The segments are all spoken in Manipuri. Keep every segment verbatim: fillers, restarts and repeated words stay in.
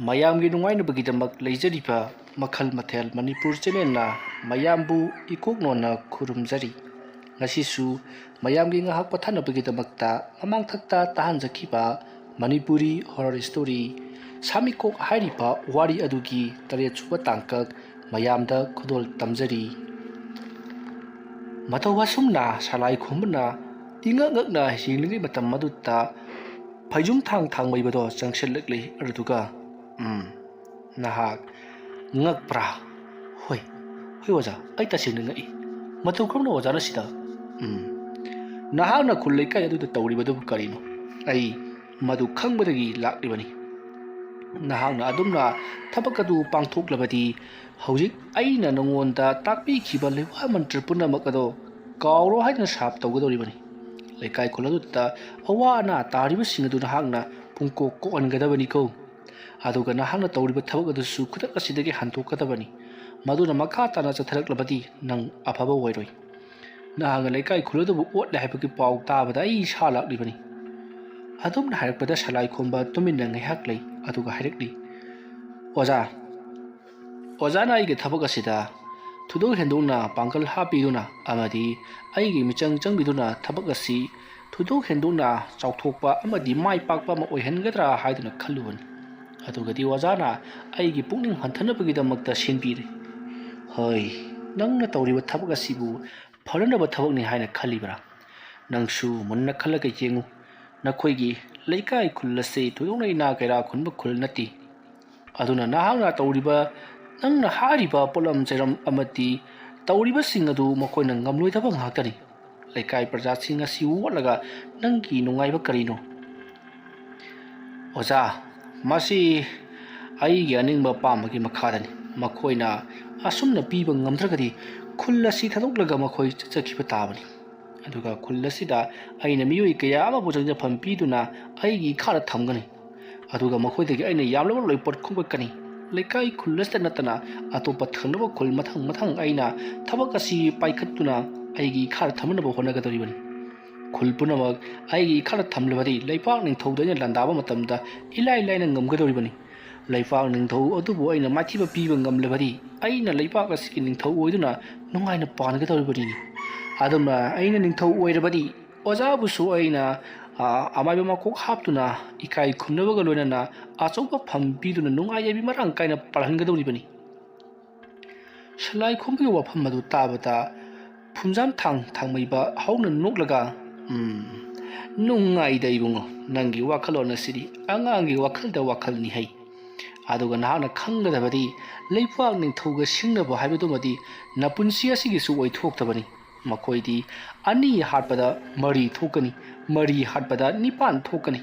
ꯃꯌꯥꯝꯒꯤ ꯅꯨꯡꯉꯥꯏꯅꯕꯒꯤꯗꯃꯛ ꯂꯩꯖꯔꯤꯕ ꯃꯈꯜ ꯃꯊꯦꯜ ꯃꯅꯤꯄꯨꯔ ꯆꯦꯅꯦꯜꯅ ꯃꯌꯥꯝꯕꯨ ꯏꯀꯣꯛꯅꯣꯟꯅ ꯈꯨꯔꯨꯝꯖꯔꯤ꯫ ꯉꯁꯤꯁꯨ ꯃꯌꯥꯝꯒꯤ ꯉꯥꯏꯍꯥꯛ ꯄꯣꯊꯥꯅꯕꯒꯤꯗꯃꯛꯇ ꯃꯃꯥꯡꯊꯛꯇ ꯇꯥꯍꯟꯖꯈꯤꯕ ꯃꯅꯤꯄꯨꯔꯤ ꯍꯣꯔꯔ ꯁ꯭ꯇꯣꯔꯤ ꯁꯥꯃꯤꯀꯣꯛ ꯍꯥꯏꯔꯤꯕ ꯋꯥꯔꯤ ꯑꯗꯨꯒꯤ ꯇꯔꯦꯠꯁꯨꯕ ꯇꯥꯡꯀꯛ ꯃꯌꯥꯝꯗ ꯈꯨꯗꯣꯜ ꯇꯝꯖꯔꯤ꯫ ꯃꯇꯧ ꯑꯁꯨꯝꯅ ꯁꯂꯥꯏ ꯈꯣꯝꯕꯅ ꯏꯉꯛ ꯉꯛꯅ ꯌꯦꯡꯂꯤꯉꯩ ꯃꯇꯝ ꯑꯗꯨꯗ ꯐꯩꯖꯨꯝ ꯊꯥꯡ ꯊꯥꯡ ꯃꯩꯕꯗꯣ ꯆꯪꯁꯤꯜꯂꯛꯂꯤ꯫ ꯑꯗꯨꯗꯨꯒ, "ꯎꯝ, ꯅꯍꯥꯛ ꯉꯛꯄ꯭ꯔꯥ?" "ꯍꯣꯏ, ꯍꯣꯏ ꯑꯣꯖꯥ, ꯑꯩ ꯇꯁꯦꯡꯅ ꯉꯛꯏ꯫ ꯃꯇꯧ ꯀꯔꯝꯅ ꯑꯣꯖꯥꯅ ꯁꯤꯗ?" "ꯎꯝ, ꯅꯍꯥꯛꯅ ꯈꯨꯜ ꯂꯩꯀꯥꯏ ꯑꯗꯨꯗ ꯇꯧꯔꯤꯕꯗꯨꯕꯨ ꯀꯔꯤꯅꯣ? ꯑꯩ ꯃꯗꯨ ꯈꯪꯕꯗꯒꯤ ꯂꯥꯛꯂꯤꯕꯅꯤ꯫ ꯅꯍꯥꯛꯅ ꯑꯗꯨꯝꯅ ꯊꯕꯛ ꯑꯗꯨ ꯄꯥꯡꯊꯣꯛꯂꯕꯗꯤ, ꯍꯧꯖꯤꯛ ꯑꯩꯅ ꯅꯉꯣꯟꯗ ꯇꯥꯛꯄꯤꯈꯤꯕ ꯂꯩꯋꯥ ꯃꯟꯇ꯭ꯔ ꯄꯨꯝꯅꯃꯛ ꯑꯗꯣ ꯀꯥꯎꯔꯣ ꯍꯥꯏꯗꯨꯅ ꯁꯥꯞ ꯇꯧꯒꯗꯧꯔꯤꯕꯅꯤ꯫ ꯂꯩꯀꯥꯏ ꯈꯨꯜ ꯑꯗꯨꯗ ꯑꯋꯥ ꯑꯅꯥ ꯇꯥꯔꯤꯕꯁꯤꯡ ꯑꯗꯨ ꯅꯍꯥꯛꯅ ꯄꯨꯡꯀꯣꯛ ꯀꯣꯛꯍꯟꯒꯗꯕꯅꯤꯀꯣ꯫ ꯑꯗꯨꯒ ꯅꯍꯥꯛꯅ ꯇꯧꯔꯤꯕ ꯊꯕꯛ ꯑꯗꯨꯁꯨ ꯈꯨꯗꯛ ꯑꯁꯤꯗꯒꯤ ꯍꯟꯗꯣꯛꯀꯗꯕꯅꯤ꯫ ꯃꯗꯨꯅ ꯃꯈꯥ ꯇꯥꯅ ꯆꯠꯊꯔꯛꯂꯕꯗꯤ ꯅꯪ ꯑꯐꯕ ꯑꯣꯏꯔꯣꯏ꯫ ꯅꯍꯥꯛꯅ ꯂꯩꯀꯥꯏ ꯈꯨꯜ ꯑꯗꯨꯕꯨ ꯑꯣꯠꯂꯦ ꯍꯥꯏꯕꯒꯤ ꯄꯥꯎ ꯇꯥꯕꯗ ꯑꯩ ꯏꯁꯥ ꯂꯥꯛꯂꯤꯕꯅꯤ꯫" ꯑꯗꯨꯝꯅ ꯍꯥꯏꯔꯛꯄꯗ ꯁꯂꯥꯏ ꯈꯣꯝꯕ ꯇꯨꯃꯤꯟꯅ ꯉꯥꯏꯍꯥꯛ ꯂꯩ, ꯑꯗꯨꯒ ꯍꯥꯏꯔꯛꯂꯤ, "ꯑꯣꯖꯥ, ꯑꯣꯖꯥꯅ ꯑꯩꯒꯤ ꯊꯕꯛ ꯑꯁꯤꯗ ꯊꯣꯏꯗꯣꯛ ꯍꯦꯟꯗꯣꯛꯅ ꯄꯥꯡꯒꯜ ꯍꯥꯞꯄꯤꯗꯨꯅ ꯑꯃꯗꯤ ꯑꯩꯒꯤ ꯃꯤꯆꯪ ꯆꯪꯕꯤꯗꯨꯅ ꯊꯕꯛ ꯑꯁꯤ ꯊꯣꯏꯗꯣꯛ ꯍꯦꯟꯗꯣꯛꯅ ꯆꯥꯎꯊꯣꯛꯄ ꯑꯃꯗꯤ ꯃꯥꯏ ꯄꯥꯛꯄ ꯑꯃ ꯑꯣꯏꯍꯟꯒꯗ꯭ꯔꯥ ꯍꯥꯏꯗꯨꯅ ꯈꯜꯂꯨꯕꯅꯤ꯫ ꯑꯗꯨꯒꯗꯤ ꯑꯣꯖꯥꯅ ꯑꯩꯒꯤ ꯄꯨꯛꯅꯤꯡ ꯍꯟꯊꯅꯕꯒꯤꯗꯃꯛꯇ ꯁꯤꯟꯕꯤꯔꯦ꯫ ꯍꯣꯏ, ꯅꯪꯅ ꯇꯧꯔꯤꯕ ꯊꯕꯛ ꯑꯁꯤꯕꯨ ꯐꯅꯅꯕ ꯊꯕꯛꯅꯤ ꯍꯥꯏꯅ ꯈꯜꯂꯤꯕ꯭ꯔꯥ? ꯅꯪꯁꯨ ꯃꯨꯟꯅ ꯈꯜꯂꯒ ꯌꯦꯡꯉꯨ꯫ ꯅꯈꯣꯏꯒꯤ ꯂꯩꯀꯥꯏ ꯈꯨꯜ ꯑꯁꯤ ꯊꯣꯏꯗꯣꯛꯅ ꯏꯅꯥ ꯀꯩꯔꯥ ꯈꯨꯟꯕ ꯈꯨꯜ ꯅꯠꯇꯦ꯫ ꯑꯗꯨꯅ ꯅꯍꯥꯛꯅ ꯇꯧꯔꯤꯕ, ꯅꯪꯅ ꯍꯥꯏꯔꯤꯕ ꯄꯣꯠꯂꯝ ꯆꯩꯔꯝ ꯑꯃꯗꯤ ꯇꯧꯔꯤꯕꯁꯤꯡ ꯑꯗꯨ ꯃꯈꯣꯏꯅ ꯉꯝꯂꯣꯏꯗꯕ ꯉꯥꯛꯇꯅꯤ꯫ ꯂꯩꯀꯥꯏ ꯄ꯭ꯔꯖꯥꯁꯤꯡ ꯑꯁꯤ ꯑꯣꯠꯂꯒ ꯅꯪꯒꯤ ꯅꯨꯡꯉꯥꯏꯕ ꯀꯔꯤꯅꯣ?" "ꯑꯣꯖꯥ, ꯃꯁꯤ ꯑꯩꯒꯤ ꯑꯅꯤꯡꯕ ꯑꯄꯥꯝꯕꯒꯤ ꯃꯈꯥꯗꯅꯤ꯫ ꯃꯈꯣꯏꯅ ꯑꯁꯨꯝꯅ ꯄꯤꯕ ꯉꯝꯗ꯭ꯔꯒꯗꯤ ꯈꯨꯜ ꯑꯁꯤ ꯊꯥꯗꯣꯛꯂꯒ ꯃꯈꯣꯏ ꯆꯠꯆꯈꯤꯕ ꯇꯥꯕꯅꯤ꯫ ꯑꯗꯨꯒ ꯈꯨꯜ ꯑꯁꯤꯗ ꯑꯩꯅ ꯃꯤꯑꯣꯏ ꯀꯌꯥ ꯑꯃꯕꯨ ꯆꯪꯖꯐꯝ ꯄꯤꯗꯨꯅ ꯑꯩꯒꯤ ꯏꯈꯥꯗ ꯊꯝꯒꯅꯤ꯫ ꯑꯗꯨꯒ ꯃꯈꯣꯏꯗꯒꯤ ꯑꯩꯅ ꯌꯥꯝꯂꯕ ꯂꯣꯏꯄꯣꯠ ꯈꯣꯝꯒꯠꯀꯅꯤ꯫ ꯂꯩꯀꯥꯏ ꯈꯨꯜ ꯑꯁꯤꯗ ꯅꯠꯇꯅ ꯑꯇꯣꯞꯄ ꯊꯪꯅꯕ ꯈꯨꯜ ꯃꯊꯪ ꯃꯊꯪ ꯑꯩꯅ ꯊꯕꯛ ꯑꯁꯤ ꯄꯥꯏꯈꯠꯇꯨꯅ ꯑꯩꯒꯤ ꯏꯈꯥꯗ ꯊꯝꯅꯅꯕ ꯍꯣꯠꯅꯒꯗꯧꯔꯤꯕꯅꯤ꯫ ꯈꯨꯜ ꯄꯨꯝꯅꯃꯛ ꯑꯩꯒꯤ ꯏꯈꯥꯗ ꯊꯝꯂꯕꯗꯤ ꯂꯩꯄꯥꯛ ꯅꯤꯡꯊꯧꯗ ꯑꯩꯅ ꯂꯥꯟꯗꯥꯕ ꯃꯇꯝꯗ ꯏꯂꯥꯏ ꯂꯥꯏꯅ ꯉꯝꯒꯗꯧꯔꯤꯕꯅꯤ꯫ ꯂꯩꯄꯥꯛ ꯅꯤꯡꯊꯧ ꯑꯗꯨꯕꯨ ꯑꯩꯅ ꯃꯥꯏꯊꯤꯕ ꯄꯤꯕ ꯉꯝꯂꯕꯗꯤ ꯑꯩꯅ ꯂꯩꯄꯥꯛ ꯑꯁꯤꯒꯤ ꯅꯤꯡꯊꯧ ꯑꯣꯏꯗꯨꯅ ꯅꯨꯡꯉꯥꯏꯅ ꯄꯥꯟꯒꯗꯧꯔꯤꯕꯅꯤ꯫ ꯑꯗꯨꯝꯅ ꯑꯩꯅ ꯅꯤꯡꯊꯧ ꯑꯣꯏꯔꯕꯗꯤ ꯑꯣꯖꯥꯕꯨꯁꯨ ꯑꯩꯅ, ꯑ, ꯑꯃꯥꯏꯕ ꯃꯀꯣꯛ ꯍꯥꯞꯇꯨꯅ ꯏꯀꯥꯏ ꯈꯨꯝꯅꯕꯒ ꯂꯣꯏꯅꯅ ꯑꯆꯧꯕ ꯐꯝ ꯄꯤꯗꯨꯅ ꯅꯨꯡꯉꯥꯏ ꯌꯥꯏꯕꯤ ꯃꯔꯥꯡ ꯀꯥꯏꯅ ꯄꯥꯜꯍꯟꯒꯗꯧꯔꯤꯕꯅꯤ꯫ ꯁꯂꯥꯏ ꯈꯣꯝꯕꯒꯤ ꯋꯥꯐꯝ ꯑꯗꯨ ꯇꯥꯕꯗ ꯐꯨꯝꯖꯥꯝ ꯊꯥꯡ ꯊꯥꯡꯃꯩꯕ ꯍꯧꯅ ꯅꯣꯛꯂꯒ, "ꯎꯝ, ꯅꯨꯡꯉꯥꯏꯗ ꯏꯕꯨꯡꯉꯣ, ꯅꯪꯒꯤ ꯋꯥꯈꯜꯂꯣꯟ ꯑꯁꯤꯗꯤ ꯑꯉꯥꯡꯒꯤ ꯋꯥꯈꯜꯗ ꯋꯥꯈꯜꯅꯤ ꯍꯩ꯫ ꯑꯗꯨꯒ ꯅꯍꯥꯛꯅ ꯈꯪꯒꯗꯕꯗꯤ ꯂꯩꯄꯥꯛ ꯅꯤꯡꯊꯧꯒ ꯁꯤꯡꯅꯕ ꯍꯥꯏꯕꯗꯨꯃꯗꯤ ꯅꯄꯨꯟꯁꯤ ꯑꯁꯤꯒꯤꯁꯨ ꯑꯣꯏꯊꯣꯛꯇꯕꯅꯤ꯫ ꯃꯈꯣꯏꯗꯤ ꯑꯅꯤ ꯍꯥꯠꯄꯗ ꯃꯔꯤ ꯊꯣꯛꯀꯅꯤ, ꯃꯔꯤ ꯍꯥꯠꯄꯗ ꯅꯤꯄꯥꯟ ꯊꯣꯛꯀꯅꯤ꯫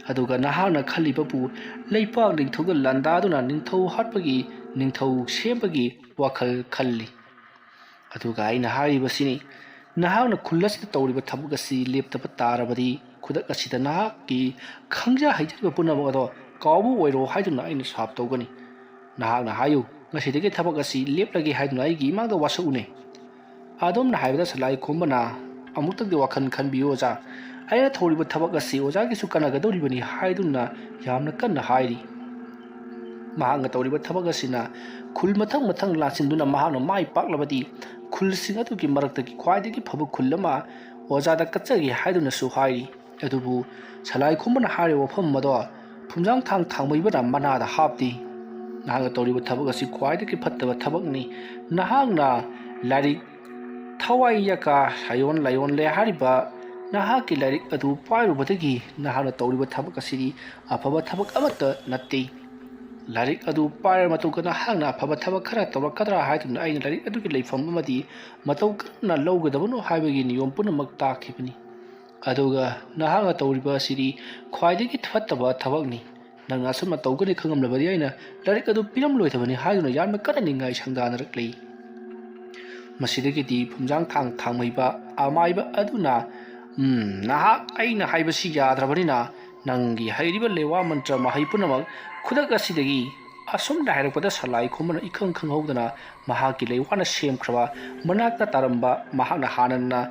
ꯑꯗꯨꯒ ꯅꯍꯥꯛꯅ ꯈꯜꯂꯤꯕꯕꯨ ꯂꯩꯄꯥꯛ ꯅꯤꯡꯊꯧꯒ ꯂꯥꯟꯗꯥꯗꯨꯅ ꯅꯤꯡꯊꯧ ꯍꯥꯠꯄꯒꯤ, ꯅꯤꯡꯊꯧ ꯁꯦꯝꯕꯒꯤ ꯋꯥꯈꯜ ꯈꯜꯂꯤ꯫ ꯑꯗꯨꯒ ꯑꯩꯅ ꯍꯥꯏꯔꯤꯕꯁꯤꯅꯤ, ꯅꯍꯥꯛꯅ ꯈꯨꯜ ꯑꯁꯤꯗ ꯇꯧꯔꯤꯕ ꯊꯕꯛ ꯑꯁꯤ ꯂꯦꯞꯇꯕ ꯇꯥꯔꯕꯗꯤ ꯈꯨꯗꯛ ꯑꯁꯤꯗ ꯅꯍꯥꯛꯀꯤ ꯈꯪꯖ ꯍꯩꯖꯔꯤꯕ ꯄꯨꯝꯅꯃꯛ ꯑꯗꯣ ꯀꯥꯎꯕ ꯑꯣꯏꯔꯣ ꯍꯥꯏꯗꯨꯅ ꯑꯩꯅ ꯁꯥꯞ ꯇꯧꯒꯅꯤ꯫ ꯅꯍꯥꯛꯅ ꯍꯥꯏꯌꯨ, ꯉꯁꯤꯗꯒꯤ ꯊꯕꯛ ꯑꯁꯤ ꯂꯦꯞꯂꯒꯦ ꯍꯥꯏꯗꯨꯅ ꯑꯩꯒꯤ ꯏꯃꯥꯡꯗ ꯋꯥꯁꯛꯎꯅꯦ꯫" ꯑꯗꯣꯝꯅ ꯍꯥꯏꯕꯗ ꯁꯂꯥꯏ ꯈꯣꯝꯕꯅ, "ꯑꯃꯨꯛꯇꯪꯗꯤ ꯋꯥꯈꯜ ꯈꯟꯕꯤꯌꯨ ꯑꯣꯖꯥ, ꯑꯩꯅ ꯇꯧꯔꯤꯕ ꯊꯕꯛ ꯑꯁꯤ ꯑꯣꯖꯥꯒꯤꯁꯨ ꯀꯥꯟꯅꯒꯗꯧꯔꯤꯕꯅꯤ" ꯍꯥꯏꯗꯨꯅ ꯌꯥꯝꯅ ꯀꯟꯅ ꯍꯥꯏꯔꯤ꯫ ꯃꯍꯥꯛꯅ ꯇꯧꯔꯤꯕ ꯊꯕꯛ ꯑꯁꯤꯅ ꯈꯨꯜ ꯃꯊꯪ ꯃꯊꯪ ꯂꯥꯟꯁꯤꯟꯗꯨꯅ ꯃꯍꯥꯛꯅ ꯃꯥꯏ ꯄꯥꯛꯂꯕꯗꯤ ꯈꯨꯜꯁꯤꯡ ꯑꯗꯨꯒꯤ ꯃꯔꯛꯇꯒꯤ ꯈ꯭ꯋꯥꯏꯗꯒꯤ ꯐꯕ ꯈꯨꯜ ꯑꯃ ꯑꯣꯖꯥꯗ ꯀꯠꯆꯒꯦ ꯍꯥꯏꯗꯨꯅꯁꯨ ꯍꯥꯏꯔꯤ꯫ ꯑꯗꯨꯕꯨ ꯁꯂꯥꯏ ꯈꯣꯝꯕꯅ ꯍꯥꯏꯔꯤꯕ ꯋꯥꯐꯝ ꯑꯗꯣ ꯐꯨꯝꯖꯥꯡ ꯊꯥꯡ ꯊꯥꯡꯃꯩꯕꯅ ꯃꯅꯥꯗ ꯍꯥꯞꯇꯦ꯫ "ꯅꯍꯥꯛꯅ ꯇꯧꯔꯤꯕ ꯊꯕꯛ ꯑꯁꯤ ꯈ꯭ꯋꯥꯏꯗꯒꯤ ꯐꯠꯇꯕ ꯊꯕꯛꯅꯤ꯫ ꯅꯍꯥꯛꯅ ꯂꯥꯏꯔꯤꯛ ꯊꯋꯥꯏ ꯌꯥꯀꯥ ꯁꯥꯌꯣꯟ ꯂꯥꯏꯌꯣꯟꯂꯦ ꯍꯥꯏꯔꯤꯕ ꯅꯍꯥꯛꯀꯤ ꯂꯥꯏꯔꯤꯛ ꯑꯗꯨ ꯄꯥꯏꯔꯨꯕꯗꯒꯤ ꯅꯍꯥꯛꯅ ꯇꯧꯔꯤꯕ ꯊꯕꯛ ꯑꯁꯤꯗꯤ ꯑꯐꯕ ꯊꯕꯛ ꯑꯃꯠꯇ ꯅꯠꯇꯦ꯫ ꯂꯥꯏꯔꯤꯛ ꯑꯗꯨ ꯄꯥꯏꯔꯕ ꯃꯇꯨꯡꯗ ꯅꯍꯥꯛꯅ ꯑꯐꯕ ꯊꯕꯛ ꯈꯔ ꯇꯧꯔꯛꯀꯗ꯭ꯔꯥ ꯍꯥꯏꯗꯨꯅ ꯑꯩꯅ ꯂꯥꯏꯔꯤꯛ ꯑꯗꯨꯒꯤ ꯂꯩꯐꯝ ꯑꯃꯗꯤ ꯃꯇꯧ ꯀꯔꯝꯅ ꯂꯧꯒꯗꯕꯅꯣ ꯍꯥꯏꯕꯒꯤ ꯅꯤꯌꯣꯝ ꯄꯨꯝꯅꯃꯛ ꯇꯥꯛꯈꯤꯕꯅꯤ꯫ ꯑꯗꯨꯒ ꯅꯍꯥꯛꯅ ꯇꯧꯔꯤꯕ ꯑꯁꯤꯗꯤ ꯈ꯭ꯋꯥꯏꯗꯒꯤ ꯐꯠꯇꯕ ꯊꯕꯛꯅꯤ꯫ ꯅꯪꯅ ꯑꯁꯨꯝꯅ ꯇꯧꯒꯅꯤ ꯈꯪꯂꯝꯂꯕꯗꯤ ꯑꯩꯅ ꯂꯥꯏꯔꯤꯛ ꯑꯗꯨ ꯄꯤꯔꯝꯂꯣꯏꯗꯕꯅꯤ" ꯍꯥꯏꯗꯨꯅ ꯌꯥꯝꯅ ꯀꯟꯅ ꯅꯤꯡꯉꯥꯏ ꯁꯪꯗꯥꯅꯔꯛꯂꯤ꯫ ꯃꯁꯤꯗꯒꯤꯗꯤ ꯐꯨꯝꯖꯥꯡ ꯊꯥꯡ ꯊꯥꯡꯃꯩꯕ ꯑꯃꯥꯏꯕ ꯑꯗꯨꯅ, "ꯎꯝ, ꯅꯍꯥꯛ ꯑꯩꯅ ꯍꯥꯏꯕꯁꯤ ꯌꯥꯗ꯭ꯔꯕꯅꯤꯅ ꯅꯪꯒꯤ ꯍꯩꯔꯤꯕ ꯂꯩꯋꯥ ꯃꯟꯇ꯭ꯔ ꯃꯍꯩ ꯄꯨꯝꯅꯃꯛ ꯈꯨꯗꯛ ꯑꯁꯤꯗꯒꯤ" ꯑꯁꯨꯝꯅ ꯍꯥꯏꯔꯛꯄꯗ ꯁꯂꯥꯏ ꯈꯨꯝꯕꯅ ꯏꯈꯪ ꯈꯪꯍꯧꯗꯅ ꯃꯍꯥꯛꯀꯤ ꯂꯩꯋꯥꯅ ꯁꯦꯝꯈ꯭ꯔꯕ ꯃꯅꯥꯛꯇ ꯇꯥꯔꯝꯕ ꯃꯍꯥꯛꯅ ꯍꯥꯟꯅꯅ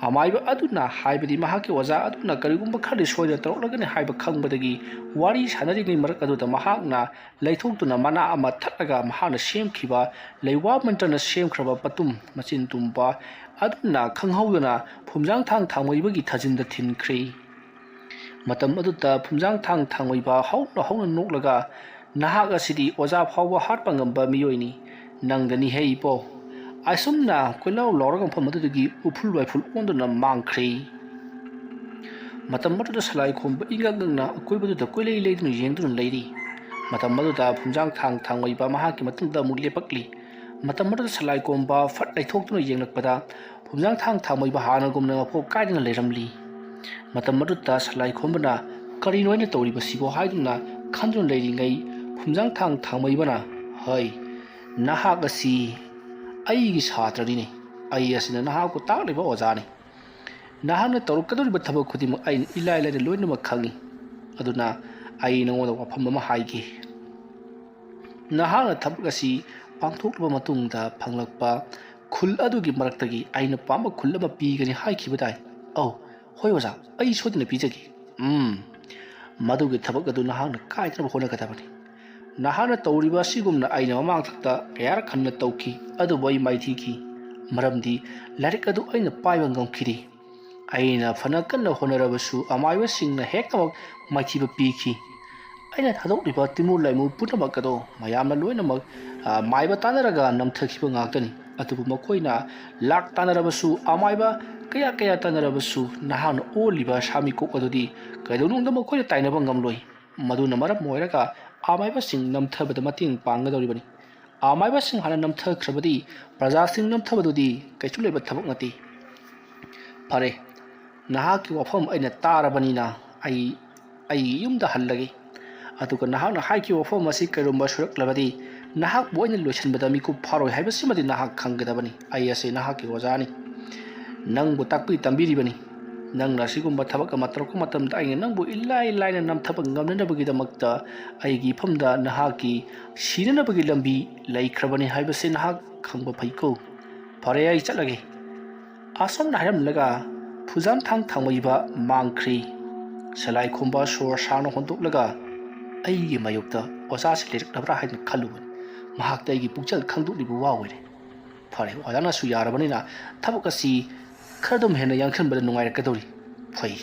ꯑꯃꯥꯏꯕ ꯑꯗꯨꯅ, ꯍꯥꯏꯕꯗꯤ ꯃꯍꯥꯛꯀꯤ ꯑꯣꯖꯥ ꯑꯗꯨꯅ ꯀꯔꯤꯒꯨꯝꯕ ꯈꯔꯗꯤ ꯁꯣꯏꯗꯅ ꯇꯧꯔꯛꯂꯒꯅꯤ ꯍꯥꯏꯕ ꯈꯪꯕꯗꯒꯤ, ꯋꯥꯔꯤ ꯁꯥꯟꯅꯔꯤꯉꯩ ꯃꯔꯛ ꯑꯗꯨꯗ ꯃꯍꯥꯛꯅ ꯂꯩꯊꯣꯛꯇꯨꯅ ꯃꯅꯥ ꯑꯃ ꯊꯠꯂꯒ ꯃꯍꯥꯛꯅ ꯁꯦꯝꯈꯤꯕ ꯂꯩꯋꯥ ꯃꯟꯇ꯭ꯔꯅ ꯁꯦꯝꯈ꯭ꯔꯕ ꯄꯇꯨꯝ ꯃꯆꯤꯟ ꯇꯨꯝꯕ ꯑꯗꯨꯅ ꯈꯪꯍꯧꯗꯅ ꯐꯨꯝꯖꯥꯡ ꯊꯥꯡ ꯊꯥꯡꯃꯩꯕꯒꯤ ꯊꯥꯖꯤꯟꯗ ꯊꯤꯟꯈ꯭ꯔꯦ꯫ ꯃꯇꯝ ꯑꯗꯨꯗ ꯐꯨꯝꯖꯥꯡ ꯊꯥꯡ ꯊꯥꯡꯃꯩꯕ ꯍꯧꯅ ꯍꯧꯅ ꯅꯣꯛꯂꯒ, "ꯅꯍꯥꯛ ꯑꯁꯤꯗꯤ ꯑꯣꯖꯥ ꯐꯥꯎꯕ ꯍꯥꯠꯄ ꯉꯝꯕ ꯃꯤꯑꯣꯏꯅꯤ꯫ ꯅꯪꯗꯅꯤ ꯍꯦ ꯏꯄꯣ!" ꯑꯁꯨꯝꯅ ꯀꯣꯏꯂꯥꯎ ꯂꯥꯎꯔꯒ ꯃꯐꯝ ꯑꯗꯨꯗꯒꯤ ꯎꯐꯨꯜ ꯋꯥꯏꯐꯨꯜ ꯑꯣꯟꯗꯨꯅ ꯃꯥꯡꯈ꯭ꯔꯦ꯫ ꯃꯇꯝ ꯑꯗꯨꯗ ꯁꯂꯥꯏ ꯈꯣꯝꯕ ꯏꯉꯛ ꯉꯛꯅ ꯑꯀꯣꯏꯕꯗꯨꯗ ꯀꯣꯏꯂꯩ ꯂꯩꯗꯨꯅ ꯌꯦꯡꯗꯨꯅ ꯂꯩꯔꯤ꯫ ꯃꯇꯝ ꯑꯗꯨꯗ ꯐꯨꯝꯖꯥꯡ ꯊꯥꯡ ꯊꯥꯡꯃꯩꯕ ꯃꯍꯥꯛꯀꯤ ꯃꯇꯨꯡꯗ ꯑꯃꯨꯛ ꯂꯦꯞꯄꯛꯂꯤ꯫ ꯃꯇꯝ ꯑꯗꯨꯗ ꯁꯂꯥꯏ ꯈꯣꯝꯕ ꯐꯠ ꯂꯩꯊꯣꯛꯇꯨꯅ ꯌꯦꯡꯂꯛꯄꯗ ꯐꯨꯝꯖꯥꯡ ꯊꯥꯡ ꯊꯥꯡꯃꯩꯕ ꯍꯥꯟꯅꯒꯨꯝꯅ ꯃꯐꯣꯛ ꯀꯥꯏꯗꯅ ꯂꯩꯔꯝꯂꯤ꯫ ꯃꯇꯝ ꯑꯗꯨꯗ ꯁꯂꯥꯏ ꯈꯣꯝꯕꯅ, "ꯀꯔꯤꯅꯣ ꯑꯩꯅ ꯇꯧꯔꯤꯕꯁꯤꯕꯣ?" ꯍꯥꯏꯗꯨꯅ ꯈꯟꯗꯨꯅ ꯂꯩꯔꯤꯉꯩ, ꯐꯨꯝꯖꯥꯡ ꯊꯥꯡ ꯊꯥꯡꯃꯩꯕꯅ, "ꯍꯩ, ꯅꯍꯥꯛ ꯑꯁꯤ ꯑꯩꯒꯤ ꯁꯥꯇ꯭ꯔꯅꯤꯅꯦ꯫ ꯑꯩ ꯑꯁꯤꯅ ꯅꯍꯥꯛꯄꯨ ꯇꯥꯛꯂꯤꯕ ꯑꯣꯖꯥꯅꯤ꯫ ꯅꯍꯥꯛꯅ ꯇꯧꯔꯛꯀꯗꯧꯔꯤꯕ ꯊꯕꯛ ꯈꯨꯗꯤꯡꯃꯛ ꯑꯩꯅ ꯏꯂꯥꯏ ꯂꯥꯏꯅ ꯂꯣꯏꯅꯃꯛ ꯈꯪꯏ꯫ ꯑꯗꯨꯅ ꯑꯩ ꯅꯉꯣꯟꯗ ꯋꯥꯐꯝ ꯑꯃ ꯍꯥꯏꯒꯦ꯫ ꯅꯍꯥꯛꯅ ꯊꯕꯛ ꯑꯁꯤ ꯄꯥꯡꯊꯣꯛꯂꯕ ꯃꯇꯨꯡꯗ ꯐꯪꯂꯛꯄ ꯈꯨꯜ ꯑꯗꯨꯒꯤ ꯃꯔꯛꯇꯒꯤ ꯑꯩꯅ ꯄꯥꯝꯕ ꯈꯨꯜ ꯑꯃ ꯄꯤꯒꯅꯤ ꯍꯥꯏꯈꯤꯕ ꯇꯥꯏ꯫ ꯑꯧ, ꯍꯣꯏ ꯑꯣꯖꯥ, ꯑꯩ ꯁꯣꯏꯗꯅ ꯄꯤꯖꯒꯦ꯫ ꯎꯝ, ꯃꯗꯨꯒꯤ ꯊꯕꯛ ꯑꯗꯨ ꯅꯍꯥꯛꯅ ꯀꯥꯏꯗꯅꯕ ꯍꯣꯠꯅꯒꯗꯕꯅꯤ꯫ ꯅꯍꯥꯛꯅ ꯇꯧꯔꯤꯕ ꯑꯁꯤꯒꯨꯝꯅ ꯑꯩꯅ ꯃꯃꯥꯡꯊꯛꯇ ꯀꯌꯥꯔꯛ ꯍꯟꯅ ꯇꯧꯈꯤ, ꯑꯗꯨꯕꯨ ꯑꯩ ꯃꯥꯏꯊꯤꯈꯤ, ꯃꯔꯝꯗꯤ ꯂꯥꯏꯔꯤꯛ ꯑꯗꯨ ꯑꯩꯅ ꯄꯥꯏꯕ ꯉꯝꯈꯤꯗꯦ꯫ ꯑꯩꯅ ꯐꯅ ꯀꯟꯅ ꯍꯣꯠꯅꯔꯕꯁꯨ ꯑꯃꯥꯏꯕꯁꯤꯡꯅ ꯍꯦꯛꯇꯃꯛ ꯃꯥꯏꯊꯤꯕ ꯄꯤꯈꯤ꯫ ꯑꯩꯅ ꯊꯥꯗꯣꯛꯂꯤꯕ ꯇꯤꯃꯨ ꯂꯥꯏꯃꯨ ꯄꯨꯝꯅꯃꯛ ꯑꯗꯣ ꯃꯌꯥꯝꯅ ꯂꯣꯏꯅꯃꯛ, ꯑ, ꯃꯥꯏꯕ ꯇꯥꯟꯅꯔꯒ ꯅꯝꯊꯈꯤꯕ ꯉꯥꯛꯇꯅꯤ꯫ ꯑꯗꯨꯕꯨ ꯃꯈꯣꯏꯅ ꯂꯥꯛ ꯇꯥꯟꯅꯔꯕꯁꯨ, ꯑꯃꯥꯏꯕ ꯀꯌꯥ ꯀꯌꯥ ꯇꯥꯟꯅꯔꯕꯁꯨ, ꯅꯍꯥꯛꯅ ꯑꯣꯜꯂꯤꯕ ꯁꯥꯃꯤꯀꯣꯛ ꯑꯗꯨꯗꯤ ꯀꯩꯗꯧꯅꯨꯡꯗ ꯃꯈꯣꯏꯅ ꯇꯥꯏꯅꯕ ꯉꯝꯂꯣꯏ꯫ ꯃꯗꯨꯅ ꯃꯔꯝ ꯑꯣꯏꯔꯒ ꯑꯃꯥꯏꯕꯁꯤꯡ ꯅꯝꯊꯕꯗ ꯃꯇꯦꯡ ꯄꯥꯡꯒꯗꯧꯔꯤꯕꯅꯤ꯫ ꯑꯃꯥꯏꯕꯁꯤꯡ ꯍꯥꯟꯅ ꯅꯝꯊꯈ꯭ꯔꯕꯗꯤ ꯄ꯭ꯔꯖꯥꯁꯤꯡ ꯅꯝꯊꯕꯗꯨꯗꯤ ꯀꯩꯁꯨ ꯂꯩꯕ ꯊꯕꯛ ꯅꯠꯇꯦ꯫ ꯐꯔꯦ, ꯅꯍꯥꯛꯀꯤ ꯋꯥꯐꯝ ꯑꯩꯅ ꯇꯥꯔꯕꯅꯤꯅ ꯑꯩ ꯑꯩꯒꯤ ꯌꯨꯝꯗ ꯍꯜꯂꯒꯦ꯫ ꯑꯗꯨꯒ ꯅꯍꯥꯛꯅ ꯍꯥꯏꯈꯤꯕ ꯋꯥꯐꯝ ꯑꯁꯤ ꯀꯔꯤꯒꯨꯝꯕ ꯁꯣꯏꯔꯛꯂꯕꯗꯤ ꯅꯍꯥꯛꯄꯨ ꯑꯩꯅ ꯂꯣꯏꯁꯤꯟꯕꯗ ꯃꯤꯀꯨꯞ ꯐꯥꯔꯣꯏ ꯍꯥꯏꯕꯁꯤꯃꯗꯤ ꯅꯍꯥꯛ ꯈꯪꯒꯗꯕꯅꯤ꯫ ꯑꯩ ꯑꯁꯤ ꯅꯍꯥꯛꯀꯤ ꯑꯣꯖꯥꯅꯤ꯫ ꯅꯪꯕꯨ ꯇꯥꯛꯄꯤ ꯇꯝꯕꯤꯔꯤꯕꯅꯤ꯫ ꯅꯪꯅ ꯑꯁꯤꯒꯨꯝꯕ ꯊꯕꯛ ꯑꯃ ꯇꯧꯔꯛꯄ ꯃꯇꯝꯗ ꯑꯩꯅ ꯅꯪꯕꯨ ꯏꯂꯥꯏ ꯂꯥꯏꯅ ꯅꯝꯊꯕ ꯉꯝꯅꯅꯕꯒꯤꯗꯃꯛꯇ ꯑꯩꯒꯤ ꯏꯐꯝꯗ ꯅꯍꯥꯛꯀꯤ ꯁꯤꯅꯅꯕꯒꯤ ꯂꯝꯕꯤ ꯂꯩꯈ꯭ꯔꯕꯅꯤ ꯍꯥꯏꯕꯁꯤ ꯅꯍꯥꯛ ꯈꯪꯕ ꯐꯩꯀꯣ꯫ ꯐꯔꯦ, ꯑꯩ ꯆꯠꯂꯒꯦ꯫ ꯑꯁꯨꯝꯅ ꯍꯥꯏꯔꯝꯂꯒ ꯐꯨꯖꯥꯟ ꯊꯥꯡ ꯊꯥꯡꯕ ꯏꯕ ꯃꯥꯡꯈ꯭ꯔꯦ꯫ ꯁꯂꯥꯏ ꯈꯣꯝꯕ ꯁꯣꯔ ꯁꯥꯡꯅ ꯍꯣꯟꯗꯣꯛꯂꯒ ꯑꯩꯒꯤ ꯃꯥꯌꯣꯛꯇ ꯑꯣꯖꯥꯁꯤ ꯂꯩꯔꯛꯂꯕ꯭ꯔꯥ ꯍꯥꯏꯅ ꯈꯜꯂꯨꯕꯅꯤ꯫ ꯃꯍꯥꯛꯇ ꯑꯩꯒꯤ ꯄꯨꯛꯆꯦꯜ ꯈꯪꯗꯣꯛꯂꯤꯕ ꯋꯥ ꯑꯣꯏꯔꯦ꯫ ꯐꯔꯦ, ꯑꯣꯖꯥꯅꯁꯨ ꯌꯥꯔꯕꯅꯤꯅ ꯊꯕꯛ ꯑꯁꯤ ꯈꯔ ꯑꯗꯨꯝ ꯍꯦꯟꯅ ꯌꯥꯡꯁꯤꯟꯕꯗ ꯅꯨꯡꯉꯥꯏꯔꯛꯀꯗꯧꯔꯤ꯫ ꯐꯩ,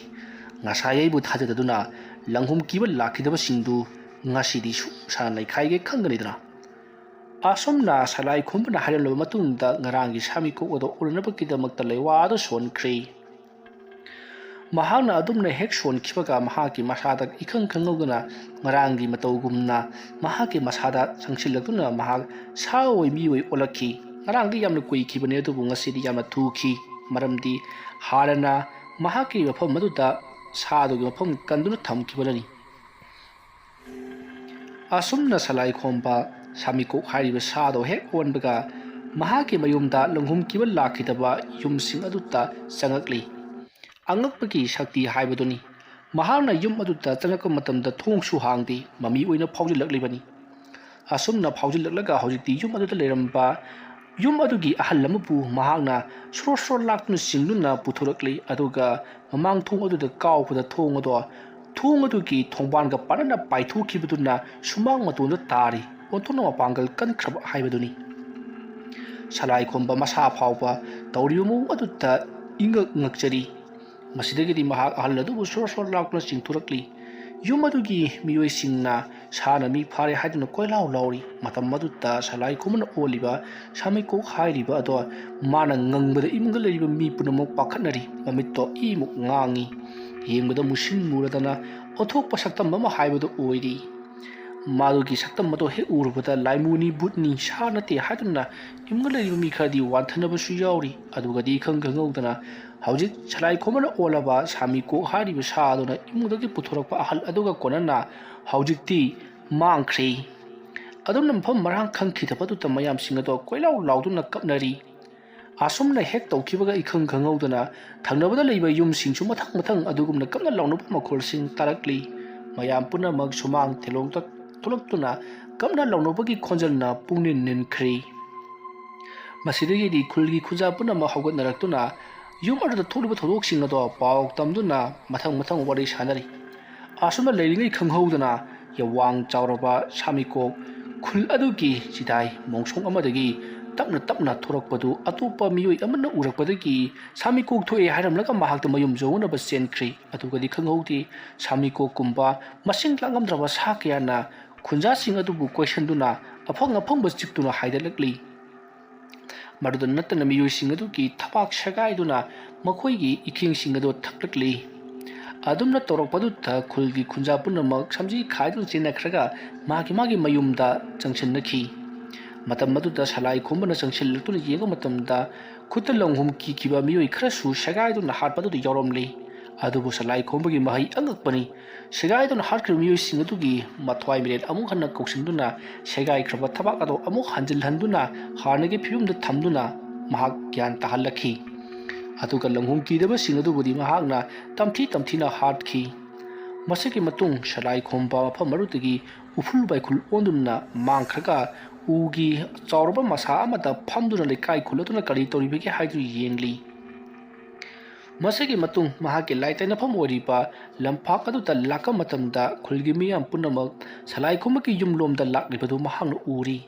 ꯉꯁꯥꯏ ꯑꯩꯕꯨ ꯊꯥꯖꯗꯗꯨꯅ ꯂꯪꯍꯨꯝ ꯀꯤꯕ ꯂꯥꯛꯈꯤꯗꯕꯁꯤꯡꯗꯨ ꯉꯁꯤꯗꯤ ꯁꯨꯝ ꯁꯥꯟꯅ ꯂꯩꯈꯥꯏꯒꯦ ꯈꯪꯒꯅꯤꯗꯅ꯫ ꯑꯁꯨꯝꯅ ꯁꯂꯥꯏ ꯈꯣꯝꯕꯅ ꯍꯥꯏꯔꯝꯂꯕ ꯃꯇꯨꯡꯗ ꯉꯔꯥꯡꯒꯤ ꯁꯥꯃꯤꯀꯣꯛ ꯑꯗꯨ ꯎꯅꯅꯕꯒꯤꯗꯃꯛꯇ ꯂꯩꯋꯥꯗꯨ ꯁꯣꯟꯈ꯭ꯔꯦ꯫ ꯃꯍꯥꯛꯅ ꯑꯗꯨꯝꯅ ꯍꯦꯛ ꯁꯣꯟꯈꯤꯕꯒ ꯃꯍꯥꯛꯀꯤ ꯃꯁꯥꯗ ꯏꯈꯪ ꯈꯪꯍꯧꯗꯅ ꯉꯔꯥꯡꯒꯤ ꯃꯇꯧꯒꯨꯝꯅ ꯃꯍꯥꯛꯀꯤ ꯃꯁꯥꯗ ꯆꯪꯁꯤꯜꯂꯛꯇꯨꯅ ꯃꯍꯥꯛ ꯁꯥ ꯑꯣꯏ ꯃꯤ ꯑꯣꯏ ꯑꯣꯜꯂꯛꯈꯤ꯫ ꯉꯔꯥꯡꯗꯤ ꯌꯥꯝꯅ ꯀꯨꯏꯈꯤꯕꯅꯤ, ꯑꯗꯨꯕꯨ ꯉꯁꯤꯗꯤ ꯌꯥꯝꯅ ꯊꯨꯈꯤ, ꯃꯔꯝꯗꯤ ꯍꯥꯟꯅꯅ ꯃꯍꯥꯛꯀꯤ ꯃꯐꯝ ꯑꯗꯨꯗ ꯁꯥꯗꯨꯒꯤ ꯃꯐꯝ ꯀꯟꯗꯨꯅ ꯊꯝꯈꯤꯕꯅꯅꯤ꯫ ꯑꯁꯨꯝꯅ ꯁꯂꯥꯏ ꯈꯣꯝꯕ ꯁꯥꯃꯤꯀꯣꯛ ꯍꯥꯏꯔꯤꯕ ꯁꯥꯗꯣ ꯍꯦꯛ ꯑꯣꯟꯕꯒ ꯃꯍꯥꯛꯀꯤ ꯃꯌꯨꯝꯗ ꯂꯪꯍꯨꯝ ꯀꯤꯕ ꯂꯥꯛꯈꯤꯗꯕ ꯌꯨꯝꯁꯤꯡ ꯑꯗꯨꯗ ꯆꯪꯉꯛꯂꯤ꯫ ꯑꯉꯛꯄꯒꯤ ꯁꯛꯇꯤ ꯍꯥꯏꯕꯗꯨꯅꯤ꯫ ꯃꯍꯥꯛꯅ ꯌꯨꯝ ꯑꯗꯨꯗ ꯆꯪꯉꯛꯄ ꯃꯇꯝꯗ ꯊꯣꯡꯁꯨ ꯍꯥꯡꯗꯦ, ꯃꯃꯤ ꯑꯣꯏꯅ ꯐꯥꯎꯖꯤꯜꯂꯛꯂꯤꯕꯅꯤ꯫ ꯑꯁꯨꯝꯅ ꯐꯥꯎꯖꯤꯜꯂꯛꯂꯒ ꯍꯧꯖꯤꯛꯇꯤ ꯌꯨꯝ ꯑꯗꯨꯗ ꯂꯩꯔꯝꯕ ꯌꯨꯝ ꯑꯗꯨꯒꯤ ꯑꯍꯜ ꯑꯃꯕꯨ ꯃꯍꯥꯛꯅ ꯁꯣꯔ ꯁꯣꯔ ꯂꯥꯛꯇꯨꯅ ꯆꯤꯡꯗꯨꯅ ꯄꯨꯊꯣꯔꯛꯂꯤ꯫ ꯑꯗꯨꯒ ꯃꯃꯥꯡ ꯊꯣꯡ ꯑꯗꯨꯗ ꯀꯥꯎꯕꯗ ꯊꯣꯡ ꯑꯗꯣ, ꯊꯣꯡ ꯑꯗꯨꯒꯤ ꯊꯣꯡꯕꯥꯟꯒ ꯄꯥꯅꯅ ꯄꯥꯏꯊꯣꯛꯈꯤꯕꯗꯨꯅ ꯁꯨꯃꯥꯡ ꯃꯇꯣꯟꯗ ꯇꯥꯔꯤ꯫ ꯑꯣꯟꯊꯣꯛꯅ ꯃꯄꯥꯡꯒꯜ ꯀꯟꯈ꯭ꯔꯕ ꯍꯥꯏꯕꯗꯨꯅꯤ꯫ ꯁꯂꯥꯏ ꯈꯣꯝꯕ ꯃꯁꯥ ꯐꯥꯎꯕ ꯇꯧꯔꯤꯕ ꯃꯑꯣꯡ ꯑꯗꯨꯗ ꯏꯉꯛ ꯉꯛꯆꯔꯤ꯫ ꯃꯁꯤꯗꯒꯤꯗꯤ ꯃꯍꯥꯛ ꯑꯍꯜ ꯑꯗꯨꯕꯨ ꯁꯣꯔ ꯁꯣꯔ ꯂꯥꯎꯗꯨꯅ ꯆꯤꯡꯊꯣꯔꯛꯂꯤ꯫ ꯌꯨꯝ ꯑꯗꯨꯒꯤ ꯃꯤꯑꯣꯏꯁꯤꯡꯅ ꯁꯥꯅ ꯃꯤ ꯐꯥꯔꯦ ꯍꯥꯏꯗꯨꯅ ꯀꯣꯏꯂꯥꯎ ꯂꯥꯎꯔꯤ꯫ ꯃꯇꯝ ꯑꯗꯨꯗ ꯁꯂꯥꯏ ꯈꯣꯝꯕꯅ ꯑꯣꯜꯂꯤꯕ ꯁꯥꯃꯩꯀꯣꯛ ꯍꯥꯏꯔꯤꯕ ꯑꯗꯣ ꯃꯥꯅ ꯉꯪꯕꯗ ꯏꯃꯨꯡꯗ ꯂꯩꯔꯤꯕ ꯃꯤ ꯄꯨꯝꯅꯃꯛ ꯄꯥꯈꯠꯅꯔꯤ꯫ ꯃꯃꯤꯠꯇꯣ ꯏꯃꯨꯛ ꯉꯥꯡꯉꯤ꯫ ꯌꯦꯡꯕꯗ ꯃꯨꯁꯤꯟ ꯃꯨꯔꯗꯅ ꯑꯣꯟꯊꯣꯛꯄ ꯁꯛꯇꯝ ꯑꯃ ꯍꯥꯏꯕꯗꯨ ꯑꯣꯏꯔꯤ꯫ ꯃꯥꯗꯨꯒꯤ ꯁꯛꯇꯝ ꯑꯗꯣ ꯍꯦꯛ ꯎꯔꯨꯕꯗ ꯂꯥꯏꯃꯨꯅꯤ, ꯚꯨꯠꯅꯤ, ꯁꯥ ꯅꯠꯇꯦ ꯍꯥꯏꯗꯨꯅ ꯏꯃꯨꯡꯗ ꯂꯩꯔꯤꯕ ꯃꯤ ꯈꯔꯗꯤ ꯋꯥꯟꯊꯅꯕꯁꯨ ꯌꯥꯎꯔꯤ꯫ ꯑꯗꯨꯒꯗꯤ ꯏꯈꯪ ꯈꯪꯍꯧꯗꯅ ꯍꯧꯖꯤꯛ ꯁꯂꯥꯏ ꯈꯣꯝꯕꯅ ꯑꯣꯜꯂꯕ ꯁꯥꯃꯤ ꯀꯣꯛ ꯍꯥꯏꯔꯤꯕ ꯁꯥ ꯑꯗꯨꯅ ꯏꯃꯨꯡꯗꯒꯤ ꯄꯨꯊꯣꯔꯛꯄ ꯑꯍꯜ ꯑꯗꯨꯒ ꯀꯣꯟꯅꯅ ꯍꯧꯖꯤꯛꯇꯤ ꯃꯥꯡꯈ꯭ꯔꯦ꯫ ꯑꯗꯨꯝꯅ ꯃꯐꯝ ꯃꯔꯥꯡ ꯈꯪꯈꯤꯗꯕꯗꯨꯗ ꯃꯌꯥꯝꯁꯤꯡ ꯑꯗꯣ ꯀꯣꯏꯂꯥꯎ ꯂꯥꯎꯗꯨꯅ ꯀꯞꯅꯔꯤ꯫ ꯑꯁꯨꯝꯅ ꯍꯦꯛ ꯇꯧꯈꯤꯕꯒ ꯏꯈꯪ ꯈꯪꯍꯧꯗꯅ ꯊꯪꯅꯕꯗ ꯂꯩꯕ ꯌꯨꯝꯁꯤꯡꯁꯨ ꯃꯊꯪ ꯃꯊꯪ ꯑꯗꯨꯒꯨꯝꯅ ꯀꯞꯅ ꯂꯥꯎꯅꯕ ꯃꯈꯣꯜꯁꯤꯡ ꯇꯥꯔꯛꯂꯤ꯫ ꯃꯌꯥꯝ ꯄꯨꯝꯅꯃꯛ ꯁꯨꯃꯥꯡ ꯊꯦꯂꯣꯡꯗ ꯊꯣꯛꯂꯛꯇꯨꯅ ꯀꯞꯅ ꯂꯥꯎꯅꯕꯒꯤ ꯈꯣꯟꯖꯦꯜꯅ ꯄꯨꯡꯅꯤꯟ ꯅꯤꯟꯈ꯭ꯔꯦ꯫ ꯃꯁꯤꯗꯒꯤꯗꯤ ꯈꯨꯜꯒꯤ ꯈꯨꯟꯖꯥ ꯄꯨꯝꯅꯃꯛ ꯍꯧꯒꯠꯅꯔꯛꯇꯨꯅ ꯌꯨꯝ ꯑꯗꯨꯗ ꯊꯣꯛꯂꯤꯕ ꯊꯧꯗꯣꯛꯁꯤꯡ ꯑꯗꯣ ꯄꯥꯎ ꯇꯝꯗꯨꯅ ꯃꯊꯪ ꯃꯊꯪ ꯋꯥꯔꯤ ꯁꯥꯅꯔꯤ꯫ ꯑꯁꯨꯝꯅ ꯂꯩꯔꯤꯉꯩ ꯈꯪꯍꯧꯗꯅ ꯌꯥꯋꯥꯡ ꯆꯥꯎꯔꯕ ꯁꯥꯃꯤꯀꯣꯛ ꯈꯨꯜ ꯑꯗꯨꯒꯤ ꯆꯤꯗꯥꯏ ꯃꯣꯡꯁꯣꯡ ꯑꯃꯗꯒꯤ ꯇꯞꯅ ꯇꯞꯅ ꯊꯣꯔꯛꯄꯗꯨ ꯑꯇꯣꯞꯄ ꯃꯤꯑꯣꯏ ꯑꯃꯅ ꯎꯔꯛꯄꯗꯒꯤ ꯁꯥꯃꯤꯀꯣꯛ ꯊꯣꯛꯑꯦ ꯍꯥꯏꯔꯝꯂꯒ ꯃꯍꯥꯛꯇ ꯃꯌꯨꯝ ꯌꯧꯅꯅꯕ ꯆꯦꯟꯈ꯭ꯔꯤ꯫ ꯑꯗꯨꯒꯗꯤ ꯈꯪꯍꯧꯗꯦ, ꯁꯥꯃꯤꯀꯣꯛꯀꯨꯝꯕ ꯃꯁꯤꯡ ꯂꯥꯡꯉꯝꯗ꯭ꯔꯕ ꯁꯥ ꯀꯌꯥꯅ ꯈꯨꯟꯖꯥꯁꯤꯡ ꯑꯗꯨꯕꯨ ꯀꯣꯏꯁꯟꯗꯨꯅ ꯑꯐꯪ ꯑꯐꯪꯕ ꯆꯤꯛꯇꯨꯅ ꯍꯥꯏꯗꯠꯂꯛꯂꯤ꯫ ꯃꯗꯨꯗ ꯅꯠꯇꯅ ꯃꯤꯑꯣꯏꯁꯤꯡ ꯑꯗꯨꯒꯤ ꯊꯕꯥꯛ ꯁꯦꯒꯥꯏꯗꯨꯅ ꯃꯈꯣꯏꯒꯤ ꯏꯈꯦꯡꯁꯤꯡ ꯑꯗꯨ ꯊꯛꯂꯛꯂꯤ꯫ ꯑꯗꯨꯝꯅ ꯇꯧꯔꯛꯄꯗꯨꯗ ꯈꯨꯜꯒꯤ ꯈꯨꯟꯖꯥ ꯄꯨꯝꯅꯃꯛ ꯁꯝꯖꯤ ꯈꯥꯏꯗꯨꯅ ꯆꯦꯟꯅꯈ꯭ꯔꯒ ꯃꯥꯒꯤ ꯃꯥꯒꯤ ꯃꯌꯨꯝꯗ ꯆꯪꯁꯤꯟꯅꯈꯤ꯫ ꯃꯇꯝ ꯑꯗꯨꯗ ꯁꯂꯥꯏ ꯈꯣꯝꯕꯅ ꯆꯪꯁꯤꯜꯂꯛꯇꯨꯅ ꯌꯦꯡꯕ ꯃꯇꯝꯗ ꯈꯨꯠꯇ ꯂꯪꯍꯨꯝ ꯀꯤꯈꯤꯕ ꯃꯤꯑꯣꯏ ꯈꯔꯁꯨ ꯁꯦꯒꯥꯏꯗꯨꯅ ꯍꯥꯠꯄꯗꯨꯗ ꯌꯥꯎꯔꯝꯂꯤ꯫ ꯑꯗꯨꯕꯨ ꯁꯂꯥꯏ ꯈꯣꯝꯕꯒꯤ ꯃꯍꯩ ꯑꯉꯛꯄꯅꯤ꯫ ꯁꯦꯒꯥꯏꯗꯨꯅ ꯍꯥꯠꯈ꯭ꯔꯤꯕ ꯃꯤꯑꯣꯏꯁꯤꯡ ꯑꯗꯨꯒꯤ ꯃꯊ꯭ꯋꯥꯏ ꯃꯤꯔꯦꯜ ꯑꯃꯨꯛ ꯍꯟꯅ ꯀꯧꯁꯤꯟꯗꯨꯅ ꯁꯦꯒꯥꯏꯈ꯭ꯔꯕ ꯊꯕꯥꯛ ꯑꯗꯨ ꯑꯃꯨꯛ ꯍꯟꯖꯤꯜꯍꯟꯗꯨꯅ ꯍꯥꯟꯅꯒꯤ ꯐꯤꯕꯝꯗ ꯊꯝꯗꯨꯅ ꯃꯍꯥꯛ ꯒ꯭ꯌꯥꯟ ꯇꯥꯍꯜꯂꯛꯈꯤ꯫ ꯑꯗꯨꯒ ꯂꯪꯍꯨꯝ ꯀꯤꯗꯕꯁꯤꯡ ꯑꯗꯨꯕꯨꯗꯤ ꯃꯍꯥꯛꯅ ꯇꯝꯊꯤ ꯇꯝꯊꯤꯅ ꯍꯥꯠꯈꯤ꯫ ꯃꯁꯤꯒꯤ ꯃꯇꯨꯡ ꯁꯂꯥꯏ ꯈꯣꯝꯕ ꯃꯐꯝ ꯑꯗꯨꯗꯒꯤ ꯎꯐꯨꯜ ꯋꯥꯏꯈꯨꯜ ꯑꯣꯟꯗꯨꯅ ꯃꯥꯡꯈ꯭ꯔꯒ ꯎꯒꯤ ꯆꯥꯎꯔꯕ ꯃꯁꯥ ꯑꯃꯗ ꯐꯝꯗꯨꯅ ꯂꯩꯀꯥꯏ ꯈꯨꯜ ꯑꯗꯨꯅ ꯀꯔꯤ ꯇꯧꯔꯤꯕꯒꯦ ꯍꯥꯏꯗꯨ ꯌꯦꯡꯂꯤ꯫ ꯃꯁꯤꯒꯤ ꯃꯇꯨꯡ ꯃꯍꯥꯛꯀꯤ ꯂꯥꯏꯇꯩꯅꯐꯝ ꯑꯣꯏꯔꯤꯕ ꯂꯝꯄꯥꯛ ꯑꯗꯨꯗ ꯂꯥꯛꯄ ꯃꯇꯝꯗ ꯈꯨꯜꯒꯤ ꯃꯤꯌꯥꯝ ꯄꯨꯝꯅꯃꯛ ꯁꯂꯥꯏ ꯈꯣꯝꯕꯒꯤ ꯌꯨꯝꯂꯣꯝꯗ ꯂꯥꯛꯂꯤꯕꯗꯨ ꯃꯍꯥꯛꯅ ꯎꯔꯤ꯫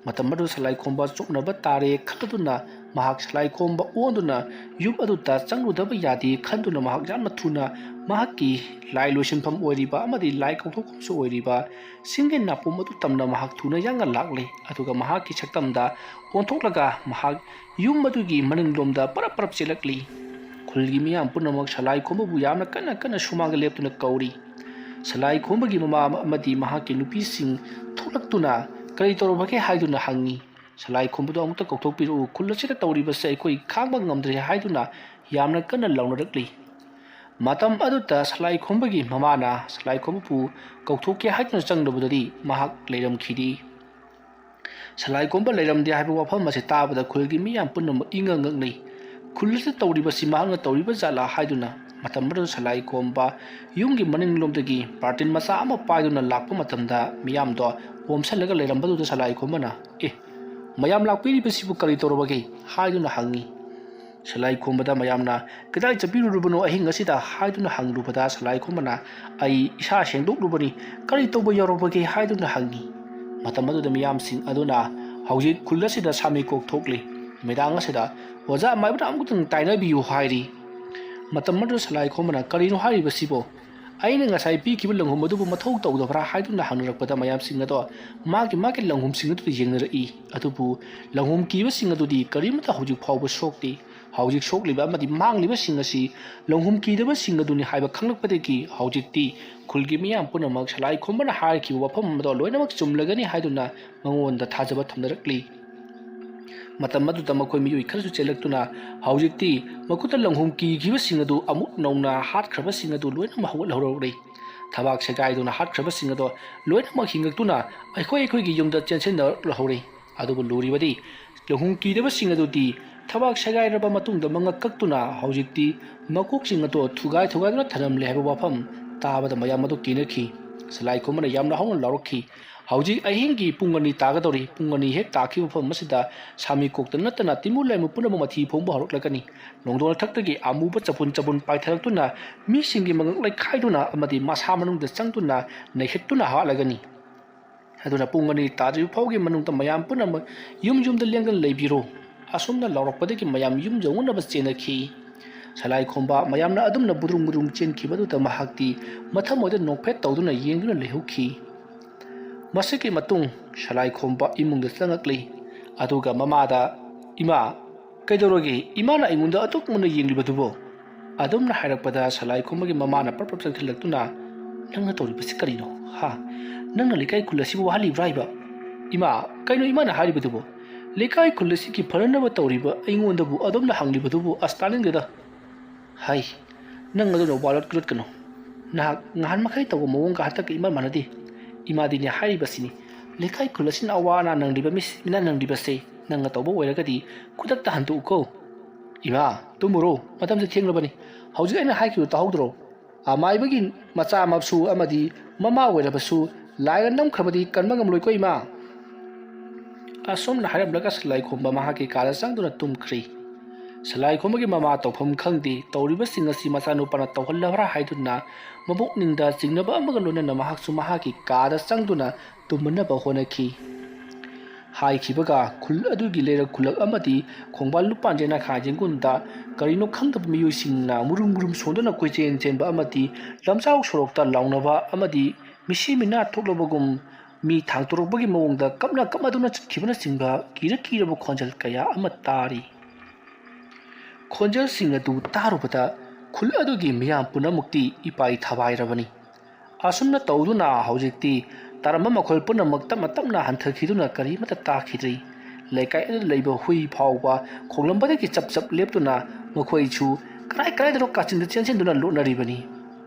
ꯃꯇꯝ ꯑꯗꯨ ꯁꯂꯥꯏ ꯈꯣꯝꯕ ꯆꯣꯞꯅꯕ ꯇꯥꯔꯦ ꯈꯟꯗꯨꯅ ꯃꯍꯥꯛ ꯁꯂꯥꯏ ꯈꯣꯝꯕ ꯑꯣꯟꯗꯨꯅ ꯌꯨꯝ ꯑꯗꯨꯗ ꯆꯪꯂꯨꯗꯕ ꯌꯥꯗꯦ ꯈꯟꯗꯨꯅ ꯃꯍꯥꯛ ꯌꯥꯝꯅ ꯊꯨꯅ ꯃꯍꯥꯛꯀꯤ ꯂꯥꯏ ꯂꯣꯏꯁꯤꯟꯐꯝ ꯑꯣꯏꯔꯤꯕ ꯑꯃꯗꯤ ꯂꯥꯏ ꯀꯧꯊꯣꯛꯐꯝꯁꯨ ꯑꯣꯏꯔꯤꯕ ꯁꯤꯡꯒꯤ ꯅꯥꯄꯨꯝ ꯑꯗꯨ ꯇꯝꯅ ꯃꯍꯥꯛ ꯊꯨꯅ ꯌꯥꯡꯅ ꯂꯥꯛꯂꯦ꯫ ꯑꯗꯨꯒ ꯃꯍꯥꯛꯀꯤ ꯁꯛꯇꯝꯗ ꯑꯣꯟꯊꯣꯛꯂꯒ ꯃꯍꯥꯛ ꯌꯨꯝ ꯑꯗꯨꯒꯤ ꯃꯅꯤꯡꯂꯣꯝꯗ ꯄꯔꯞ ꯄꯔꯞ ꯆꯦꯜꯂꯛꯂꯤ꯫ ꯈꯨꯜꯒꯤ ꯃꯤꯌꯥꯝ ꯄꯨꯝꯅꯃꯛ ꯁꯂꯥꯏ ꯈꯣꯝꯕꯕꯨ ꯌꯥꯝꯅ ꯀꯟꯅ ꯀꯟꯅ ꯁꯨꯃꯥꯡꯗ ꯂꯦꯞꯇꯨꯅ ꯀꯧꯔꯤ꯫ ꯁꯂꯥꯏ ꯈꯣꯝꯕꯒꯤ ꯃꯃꯥ ꯑꯃꯗꯤ ꯃꯍꯥꯛꯀꯤ ꯅꯨꯄꯤꯁꯤꯡ ꯊꯣꯛꯂꯛꯇꯨꯅ ꯀꯔꯤ ꯇꯧꯔꯕꯒꯦ ꯍꯥꯏꯗꯨꯅ ꯍꯪꯉꯤ꯫ ꯁꯂꯥꯏ ꯈꯣꯝꯕꯗꯨ ꯑꯃꯨꯛꯇ ꯀꯧꯊꯣꯛꯄꯤꯔꯛꯎ, ꯈꯨꯜ ꯑꯁꯤꯗ ꯇꯧꯔꯤꯕꯁꯦ ꯑꯩꯈꯣꯏ ꯈꯥꯡꯕ ꯉꯝꯗ꯭ꯔꯦ ꯍꯥꯏꯗꯨꯅ ꯌꯥꯝꯅ ꯀꯟꯅ ꯂꯥꯎꯅꯔꯛꯂꯤ꯫ ꯃꯇꯝ ꯑꯗꯨꯗ ꯁꯂꯥꯏ ꯈꯣꯝꯕꯒꯤ ꯃꯃꯥꯅ ꯁꯂꯥꯏ ꯈꯣꯝꯕꯕꯨ ꯀꯧꯊꯣꯛꯀꯦ ꯍꯥꯏꯗꯨꯅ ꯆꯪꯂꯨꯕꯗꯗꯤ ꯃꯍꯥꯛ ꯂꯩꯔꯝꯈꯤꯗꯦ꯫ ꯁꯂꯥꯏ ꯈꯣꯝꯕ ꯂꯩꯔꯝꯗꯦ ꯍꯥꯏꯕ ꯋꯥꯐꯝ ꯑꯁꯤ ꯇꯥꯕꯗ ꯈꯨꯜꯒꯤ ꯃꯤꯌꯥꯝ ꯄꯨꯝꯅꯃꯛ ꯏꯉꯛ ꯉꯛꯅꯩ꯫ ꯈꯨꯜ ꯑꯁꯤꯗ ꯇꯧꯔꯤꯕꯁꯤ ꯃꯍꯥꯛꯅ ꯇꯧꯔꯤꯕ ꯖꯥꯠꯂꯥ ꯍꯥꯏꯗꯨꯅ꯫ ꯃꯇꯝ ꯑꯗꯨꯗ ꯁꯂꯥꯏ ꯈꯣꯝꯕ ꯌꯨꯝꯒꯤ ꯃꯅꯤꯡꯂꯣꯝꯗꯒꯤ ꯕꯥꯔꯇꯤꯟ ꯃꯆꯥ ꯑꯃ ꯄꯥꯏꯗꯨꯅ ꯂꯥꯛꯄ ꯃꯇꯝꯗ ꯃꯤꯌꯥꯝꯗꯣ ꯑꯣꯝꯁꯜꯂꯒ ꯂꯩꯔꯝꯕꯗꯨꯗ ꯁꯂꯥꯏ ꯈꯣꯝꯕꯅ, "ꯑꯦ, "ꯃꯌꯥꯝ ꯂꯥꯛꯄꯤꯔꯤꯕꯁꯤꯕꯨ ꯀꯔꯤ ꯇꯧꯔꯕꯒꯦ?" ꯍꯥꯏꯗꯨꯅ ꯍꯪꯉꯤ꯫ ꯁꯂꯥꯏ ꯈꯣꯝꯕꯗ ꯃꯌꯥꯝꯅ "ꯀꯗꯥꯏ ꯆꯠꯄꯤꯔꯨꯔꯕꯅꯣ ꯑꯍꯤꯡ ꯑꯁꯤꯗ?" ꯍꯥꯏꯗꯨꯅ ꯍꯪꯂꯨꯕꯗ, ꯁꯂꯥꯏ ꯈꯣꯝꯕꯅ "ꯑꯩ ꯏꯁꯥ ꯁꯦꯡꯗꯣꯛꯂꯨꯕꯅꯤ, ꯀꯔꯤ ꯇꯧꯕ ꯌꯥꯎꯔꯕꯒꯦ?" ꯍꯥꯏꯗꯨꯅ ꯍꯪꯉꯤ꯫ ꯃꯇꯝ ꯑꯗꯨꯗ ꯃꯤꯌꯥꯝꯁꯤꯡ ꯑꯗꯨꯅ "ꯍꯧꯖꯤꯛ ꯈꯨꯜ ꯑꯁꯤꯗ ꯁꯥꯃꯤꯀꯣꯛ ꯊꯣꯛꯂꯤ, ꯅꯨꯃꯤꯗꯥꯡ ꯑꯁꯤꯗ ꯑꯣꯖꯥ ꯃꯥꯏꯕꯅ ꯑꯃꯨꯛꯇꯪ ꯇꯥꯏꯅꯕꯤꯌꯨ" ꯍꯥꯏꯔꯤ꯫ ꯃꯇꯝ ꯑꯗꯨꯗ ꯁꯂꯥꯏ ꯈꯣꯝꯕꯅ "ꯀꯔꯤꯅꯣ ꯍꯥꯏꯔꯤꯕꯁꯤꯕꯣ? ꯑꯩꯅ ꯉꯁꯥꯏ ꯄꯤꯈꯤꯕ ꯂꯪꯍꯨꯝ ꯑꯗꯨꯕꯨ ꯃꯊꯧ ꯇꯧꯗꯕ꯭ꯔꯥ?" ꯍꯥꯏꯗꯨꯅ ꯍꯪꯅꯔꯛꯄꯗ, ꯃꯌꯥꯝꯁꯤꯡ ꯑꯗꯣ ꯃꯥꯒꯤ ꯃꯥꯒꯤ ꯂꯪꯍꯨꯝꯁꯤꯡ ꯑꯗꯨꯗ ꯌꯦꯡꯅꯔꯛꯏ꯫ ꯑꯗꯨꯕꯨ ꯂꯪꯍꯨꯝ ꯀꯤꯕꯁꯤꯡ ꯑꯗꯨꯗꯤ ꯀꯔꯤꯃꯠꯇ ꯍꯧꯖꯤꯛ ꯐꯥꯎꯕ ꯁꯣꯛꯇꯦ꯫ ꯍꯧꯖꯤꯛ ꯁꯣꯛꯂꯤꯕ ꯑꯃꯗꯤ ꯃꯥꯡꯂꯤꯕꯁꯤꯡ ꯑꯁꯤ ꯂꯪꯍꯨꯝ ꯀꯤꯗꯕꯁꯤꯡ ꯑꯗꯨꯅꯤ ꯍꯥꯏꯕ ꯈꯪꯂꯛꯄꯗꯒꯤ ꯍꯧꯖꯤꯛꯇꯤ ꯈꯨꯜꯒꯤ ꯃꯤꯌꯥꯝ ꯄꯨꯝꯅꯃꯛ ꯁꯂꯥꯏ ꯈꯣꯝꯕꯅ ꯍꯥꯏꯈꯤꯕ ꯋꯥꯐꯝ ꯑꯗꯣ ꯂꯣꯏꯅꯃꯛ ꯆꯨꯝꯂꯒꯅꯤ ꯍꯥꯏꯗꯨꯅ ꯃꯉꯣꯟꯗ ꯊꯥꯖꯕ ꯊꯝꯅꯔꯛꯂꯤ꯫ ꯃꯇꯝ ꯑꯗꯨꯗ ꯃꯈꯣꯏ ꯃꯤꯑꯣꯏ ꯈꯔꯁꯨ ꯆꯦꯜꯂꯛꯇꯨꯅ ꯍꯧꯖꯤꯛꯇꯤ ꯃꯈꯨꯠꯇ ꯂꯪꯍꯨꯝ ꯀꯤꯈꯤꯕꯁꯤꯡ ꯑꯗꯨ ꯑꯃꯨꯛ ꯅꯧꯅ ꯍꯥꯠꯈ꯭ꯔꯕꯁꯤꯡ ꯑꯗꯨ ꯂꯣꯏꯅꯃꯛ ꯍꯧꯒꯠꯍꯧꯔꯛꯂꯤ꯫ ꯊꯕꯥꯛ ꯁꯦꯒꯥꯏꯗꯨꯅ ꯍꯥꯠꯈ꯭ꯔꯕꯁꯤꯡ ꯑꯗꯣ ꯂꯣꯏꯅꯃꯛ ꯍꯤꯡꯒꯠꯇꯨꯅ ꯑꯩꯈꯣꯏ ꯑꯩꯈꯣꯏꯒꯤ ꯌꯨꯝꯗ ꯆꯦꯟꯁꯤꯟꯅꯔꯛꯍꯧꯔꯤ꯫ ꯑꯗꯨꯕꯨ ꯂꯨꯔꯤꯕꯗꯤ ꯂꯪꯍꯨꯝ ꯀꯤꯗꯕꯁꯤꯡ ꯑꯗꯨꯗꯤ ꯊꯕꯥꯛ ꯁꯦꯒꯥꯏꯔꯕ ꯃꯇꯨꯡꯗ ꯃꯉꯛ ꯀꯛꯇꯨꯅ ꯍꯧꯖꯤꯛꯇꯤ ꯃꯀꯣꯛꯁꯤꯡ ꯑꯗꯣ ꯊꯨꯒꯥꯏ ꯊꯨꯒꯥꯏꯗꯨꯅ ꯊꯅꯝꯂꯦ ꯍꯥꯏꯕ ꯋꯥꯐꯝ ꯇꯥꯕꯗ ꯃꯌꯥꯝ ꯑꯗꯨ ꯀꯤꯅꯈꯤ꯫ ꯁꯂꯥꯏ ꯈꯣꯝꯕꯅ ꯌꯥꯝꯅ ꯍꯧꯅ ꯂꯥꯎꯔꯛꯈꯤ, "ꯍꯧꯖꯤꯛ ꯑꯍꯤꯡꯒꯤ ꯄꯨꯡ ꯑꯅꯤ ꯇꯥꯒꯗꯧꯔꯤ꯫ ꯄꯨꯡ ꯑꯅꯤ ꯍꯦꯛ ꯇꯥꯈꯤꯕ ꯃꯐꯝ ꯑꯁꯤꯗ ꯁꯥꯃꯤ ꯀꯣꯛꯇ ꯅꯠꯇꯅ ꯇꯤꯃꯨ ꯂꯥꯏꯃꯨ ꯄꯨꯝꯅꯃꯛ ꯃꯊꯤ ꯐꯣꯡꯕ ꯍꯧꯔꯛꯂꯒꯅꯤ꯫ ꯅꯣꯡꯗꯣꯟ ꯊꯛꯇꯒꯤ ꯑꯃꯨꯕ ꯆꯕꯨꯟ ꯆꯕꯨꯟ ꯄꯥꯏꯊꯔꯛꯇꯨꯅ ꯃꯤꯁꯤꯡꯒꯤ ꯃꯉꯛ ꯂꯩꯈꯥꯏꯗꯨꯅ ꯑꯃꯗꯤ ꯃꯁꯥ ꯃꯅꯨꯡꯗ ꯆꯪꯗꯨꯅ ꯅꯩꯍꯠꯇꯨꯅ ꯍꯥꯠꯂꯒꯅꯤ꯫ ꯑꯗꯨꯅ ꯄꯨꯡ ꯑꯅꯤ ꯇꯥꯗ꯭ꯔꯤꯕ ꯐꯥꯎꯒꯤ ꯃꯅꯨꯡꯗ ꯃꯌꯥꯝ ꯄꯨꯝꯅꯃꯛ ꯌꯨꯝ ꯌꯨꯝꯗ ꯂꯦꯡꯗꯅ ꯂꯩꯕꯤꯔꯣ"꯫ ꯑꯁꯨꯝꯅ ꯂꯥꯎꯔꯛꯄꯗꯒꯤ ꯃꯌꯥꯝ ꯌꯨꯝ ꯌꯧꯅꯅꯕ ꯆꯦꯟꯅꯈꯤ꯫ ꯁꯂꯥꯏ ꯈꯣꯝꯕ ꯃꯌꯥꯝꯅ ꯑꯗꯨꯝꯅ ꯕꯨꯗ꯭ꯔꯨꯡ ꯕꯨꯗ꯭ꯔꯨꯡ ꯆꯦꯟꯈꯤꯕꯗꯨꯗ ꯃꯍꯥꯛꯇꯤ ꯃꯊꯃꯣꯏꯗ ꯅꯣꯛꯐꯦꯠ ꯇꯧꯗꯨꯅ ꯌꯦꯡꯗꯨꯅ ꯂꯩꯍꯧꯈꯤ꯫ ꯃꯁꯤꯒꯤ ꯃꯇꯨꯡ ꯁꯂꯥꯏ ꯈꯣꯝꯕ ꯏꯃꯨꯡꯗ ꯆꯪꯉꯛꯂꯤ꯫ ꯑꯗꯨꯒ ꯃꯃꯥꯗ, "ꯏꯃꯥ, ꯀꯩꯗꯧꯔꯒꯦ? ꯏꯃꯥꯅ ꯑꯩꯉꯣꯟꯗ ꯑꯗꯨꯛ ꯃꯨꯟꯅ ꯌꯦꯡꯂꯤꯕꯗꯨꯕꯨ?" ꯑꯗꯨꯝꯅ ꯍꯥꯏꯔꯛꯄꯗ ꯁꯂꯥꯏ ꯈꯣꯝꯕꯒꯤ ꯃꯃꯥꯅ ꯄ꯭ꯔꯞ ꯄ꯭ꯔꯞ ꯆꯪꯁꯤꯜꯂꯛꯇꯨꯅ, "ꯅꯪꯅ ꯇꯧꯔꯤꯕꯁꯤ ꯀꯔꯤꯅꯣ? ꯍꯥ? ꯅꯪꯅ ꯂꯩꯀꯥꯏ ꯈꯨꯜ ꯑꯁꯤꯕꯨ ꯋꯥꯍꯜꯂꯤꯕ꯭ꯔꯥ ꯍꯥꯏꯕ? ꯏꯃꯥ, ꯀꯩꯅꯣ ꯏꯃꯥꯅ ꯍꯥꯏꯔꯤꯕꯗꯨꯕꯨ? ꯂꯩꯀꯥꯏ ꯈꯨꯜ ꯑꯁꯤꯒꯤ ꯐꯅꯅꯕ ꯇꯧꯔꯤꯕ ꯑꯩꯉꯣꯟꯗꯕꯨ ꯑꯗꯨꯝꯅ ꯍꯪꯂꯤꯕꯗꯨꯕꯨ ꯑꯁ ꯇꯥꯅꯤꯡꯗꯦꯗ"꯫ ꯍꯩ, ꯅꯪ ꯑꯗꯨꯅ ꯋꯥ ꯂꯣꯠꯀꯅꯨ꯫ ꯅꯍꯥꯛ ꯅꯍꯥꯟ ꯃꯈꯩ ꯇꯧꯕ ꯃꯑꯣꯡꯒ ꯍꯟꯗꯛꯀ ꯏꯃꯥꯟ ꯃꯥꯟꯅꯗꯦ꯫ ꯏꯃꯥꯗꯤꯅꯦ ꯍꯥꯏꯔꯤꯕꯁꯤꯅꯤ, ꯂꯩꯀꯥꯏ ꯈꯨꯜ ꯑꯁꯤꯅ ꯑꯋꯥ ꯑꯅꯥ ꯅꯪꯂꯤꯕ ꯃꯤꯁ-, ꯃꯤꯅ ꯅꯪꯂꯤꯕꯁꯦ ꯅꯪꯅ ꯇꯧꯕ ꯑꯣꯏꯔꯒꯗꯤ ꯈꯨꯗꯛꯇ ꯍꯟꯗꯣꯛꯎꯀꯣ꯫ ꯏꯃꯥ, ꯇꯨꯝꯃꯨꯔꯣ, ꯃꯇꯝꯁꯦ ꯊꯦꯡꯂꯕꯅꯤ꯫ ꯍꯧꯖꯤꯛ ꯑꯩꯅ ꯍꯥꯏꯈꯤꯕ ꯇꯥꯍꯧꯗ꯭ꯔꯣ? ꯑꯃꯥꯏꯕꯒꯤ ꯃꯆꯥꯃꯛꯁꯨ ꯑꯃꯗꯤ ꯃꯃꯥ ꯑꯣꯏꯔꯕꯁꯨ ꯂꯥꯏꯅ ꯅꯝꯈ꯭ꯔꯕꯗꯤ ꯀꯟꯕ ꯉꯝꯂꯣꯏꯀꯣ ꯏꯃꯥ꯫ ꯑꯁꯨꯝꯅ ꯍꯥꯏꯔꯝꯂꯒ ꯁꯂꯥꯏꯈꯣꯝꯕ ꯃꯍꯥꯛꯀꯤ ꯀꯥꯗ ꯆꯪꯗꯨꯅ ꯇꯨꯝꯈ꯭ꯔꯤ꯫ ꯁꯂꯥꯏꯈꯣꯝꯕꯒꯤ ꯃꯃꯥ ꯇꯧꯐꯝ ꯈꯪꯗꯦ, ꯇꯧꯔꯤꯕꯁꯤꯡ ꯑꯁꯤ ꯃꯆꯥꯅꯨꯄꯥꯅ ꯇꯧꯍꯜꯂꯕ꯭ꯔꯥ ꯍꯥꯏꯗꯨꯅ ꯃꯕꯨꯛꯅꯤꯡꯗ ꯆꯤꯡꯅꯕ ꯑꯃꯒ ꯂꯣꯏꯅꯅ ꯃꯍꯥꯛꯁꯨ ꯃꯍꯥꯛꯀꯤ ꯀꯥꯗ ꯆꯪꯗꯨꯅ ꯇꯨꯝꯅꯅꯕ ꯍꯣꯠꯅꯈꯤ꯫ ꯍꯥꯏꯈꯤꯕꯒ ꯈꯨꯜ ꯑꯗꯨꯒꯤ ꯂꯩꯔꯛ ꯈꯨꯜꯂꯛ ꯑꯃꯗꯤ ꯈꯣꯡꯕꯥꯟ ꯂꯨꯄꯥꯟ ꯌꯦꯅꯈꯥ ꯌꯦꯡꯒꯨꯟꯗ ꯀꯔꯤꯅꯣ ꯈꯪꯗꯕ ꯃꯤꯑꯣꯏꯁꯤꯡꯅ ꯃꯨꯔꯨꯝ ꯃꯨꯔꯨꯝ ꯁꯣꯟꯗꯨꯅ ꯀꯣꯏꯆꯦꯟ ꯆꯦꯟꯕ ꯑꯃꯗꯤ ꯂꯝꯖꯥꯎ ꯁꯣꯔꯣꯛꯇ ꯂꯥꯎꯅꯕ ꯑꯃꯗꯤ ꯃꯤꯁꯤ ꯃꯤꯅꯥ ꯊꯣꯛꯂꯕꯒꯨꯝ ꯃꯤ ꯊꯥꯡꯇꯣꯔꯛꯄꯒꯤ ꯃꯑꯣꯡꯗ ꯀꯞꯅ ꯀꯞꯅꯗꯨꯅ ꯆꯠꯈꯤꯕꯅꯆꯤꯡꯕ ꯀꯤꯔ ꯀꯤꯔꯕ ꯈꯣꯟꯖꯦꯜ ꯀꯌꯥ ꯑꯃ ꯇꯥꯔꯤ꯫ ꯈꯣꯟꯖꯦꯜꯁꯤꯡ ꯑꯗꯨ ꯇꯥꯔꯨꯕꯗ ꯈꯨꯜ ꯑꯗꯨꯒꯤ ꯃꯤꯌꯥꯝ ꯄꯨꯝꯅꯃꯛꯇꯤ ꯏꯄꯥꯏ ꯊꯕꯥꯏꯔꯕꯅꯤ꯫ ꯑꯁꯨꯝꯅ ꯇꯧꯗꯨꯅ ꯍꯧꯖꯤꯛꯇꯤ ꯇꯥꯔꯝꯕ ꯃꯈꯣꯜ ꯄꯨꯝꯅꯃꯛ ꯇꯞꯅ ꯇꯞꯅ ꯍꯟꯊꯈꯤꯗꯨꯅ ꯀꯔꯤꯃꯠꯇ ꯇꯥꯈꯤꯗ꯭ꯔꯤ꯫ ꯂꯩꯀꯥꯏ ꯑꯗꯨꯗ ꯂꯩꯕ ꯍꯨꯏ ꯐꯥꯎꯕ ꯈꯣꯡꯂꯝꯕꯗꯒꯤ ꯆꯞ ꯆꯞ ꯂꯦꯞꯇꯨꯅ ꯃꯈꯣꯏꯁꯨ ꯀꯔꯥꯏ ꯀꯔꯥꯏꯗꯅꯣ ꯀꯥꯆꯤꯟꯗ ꯆꯦꯟꯁꯤꯟꯗꯨꯅ ꯂꯣꯠꯅꯔꯤꯕꯅꯤ꯫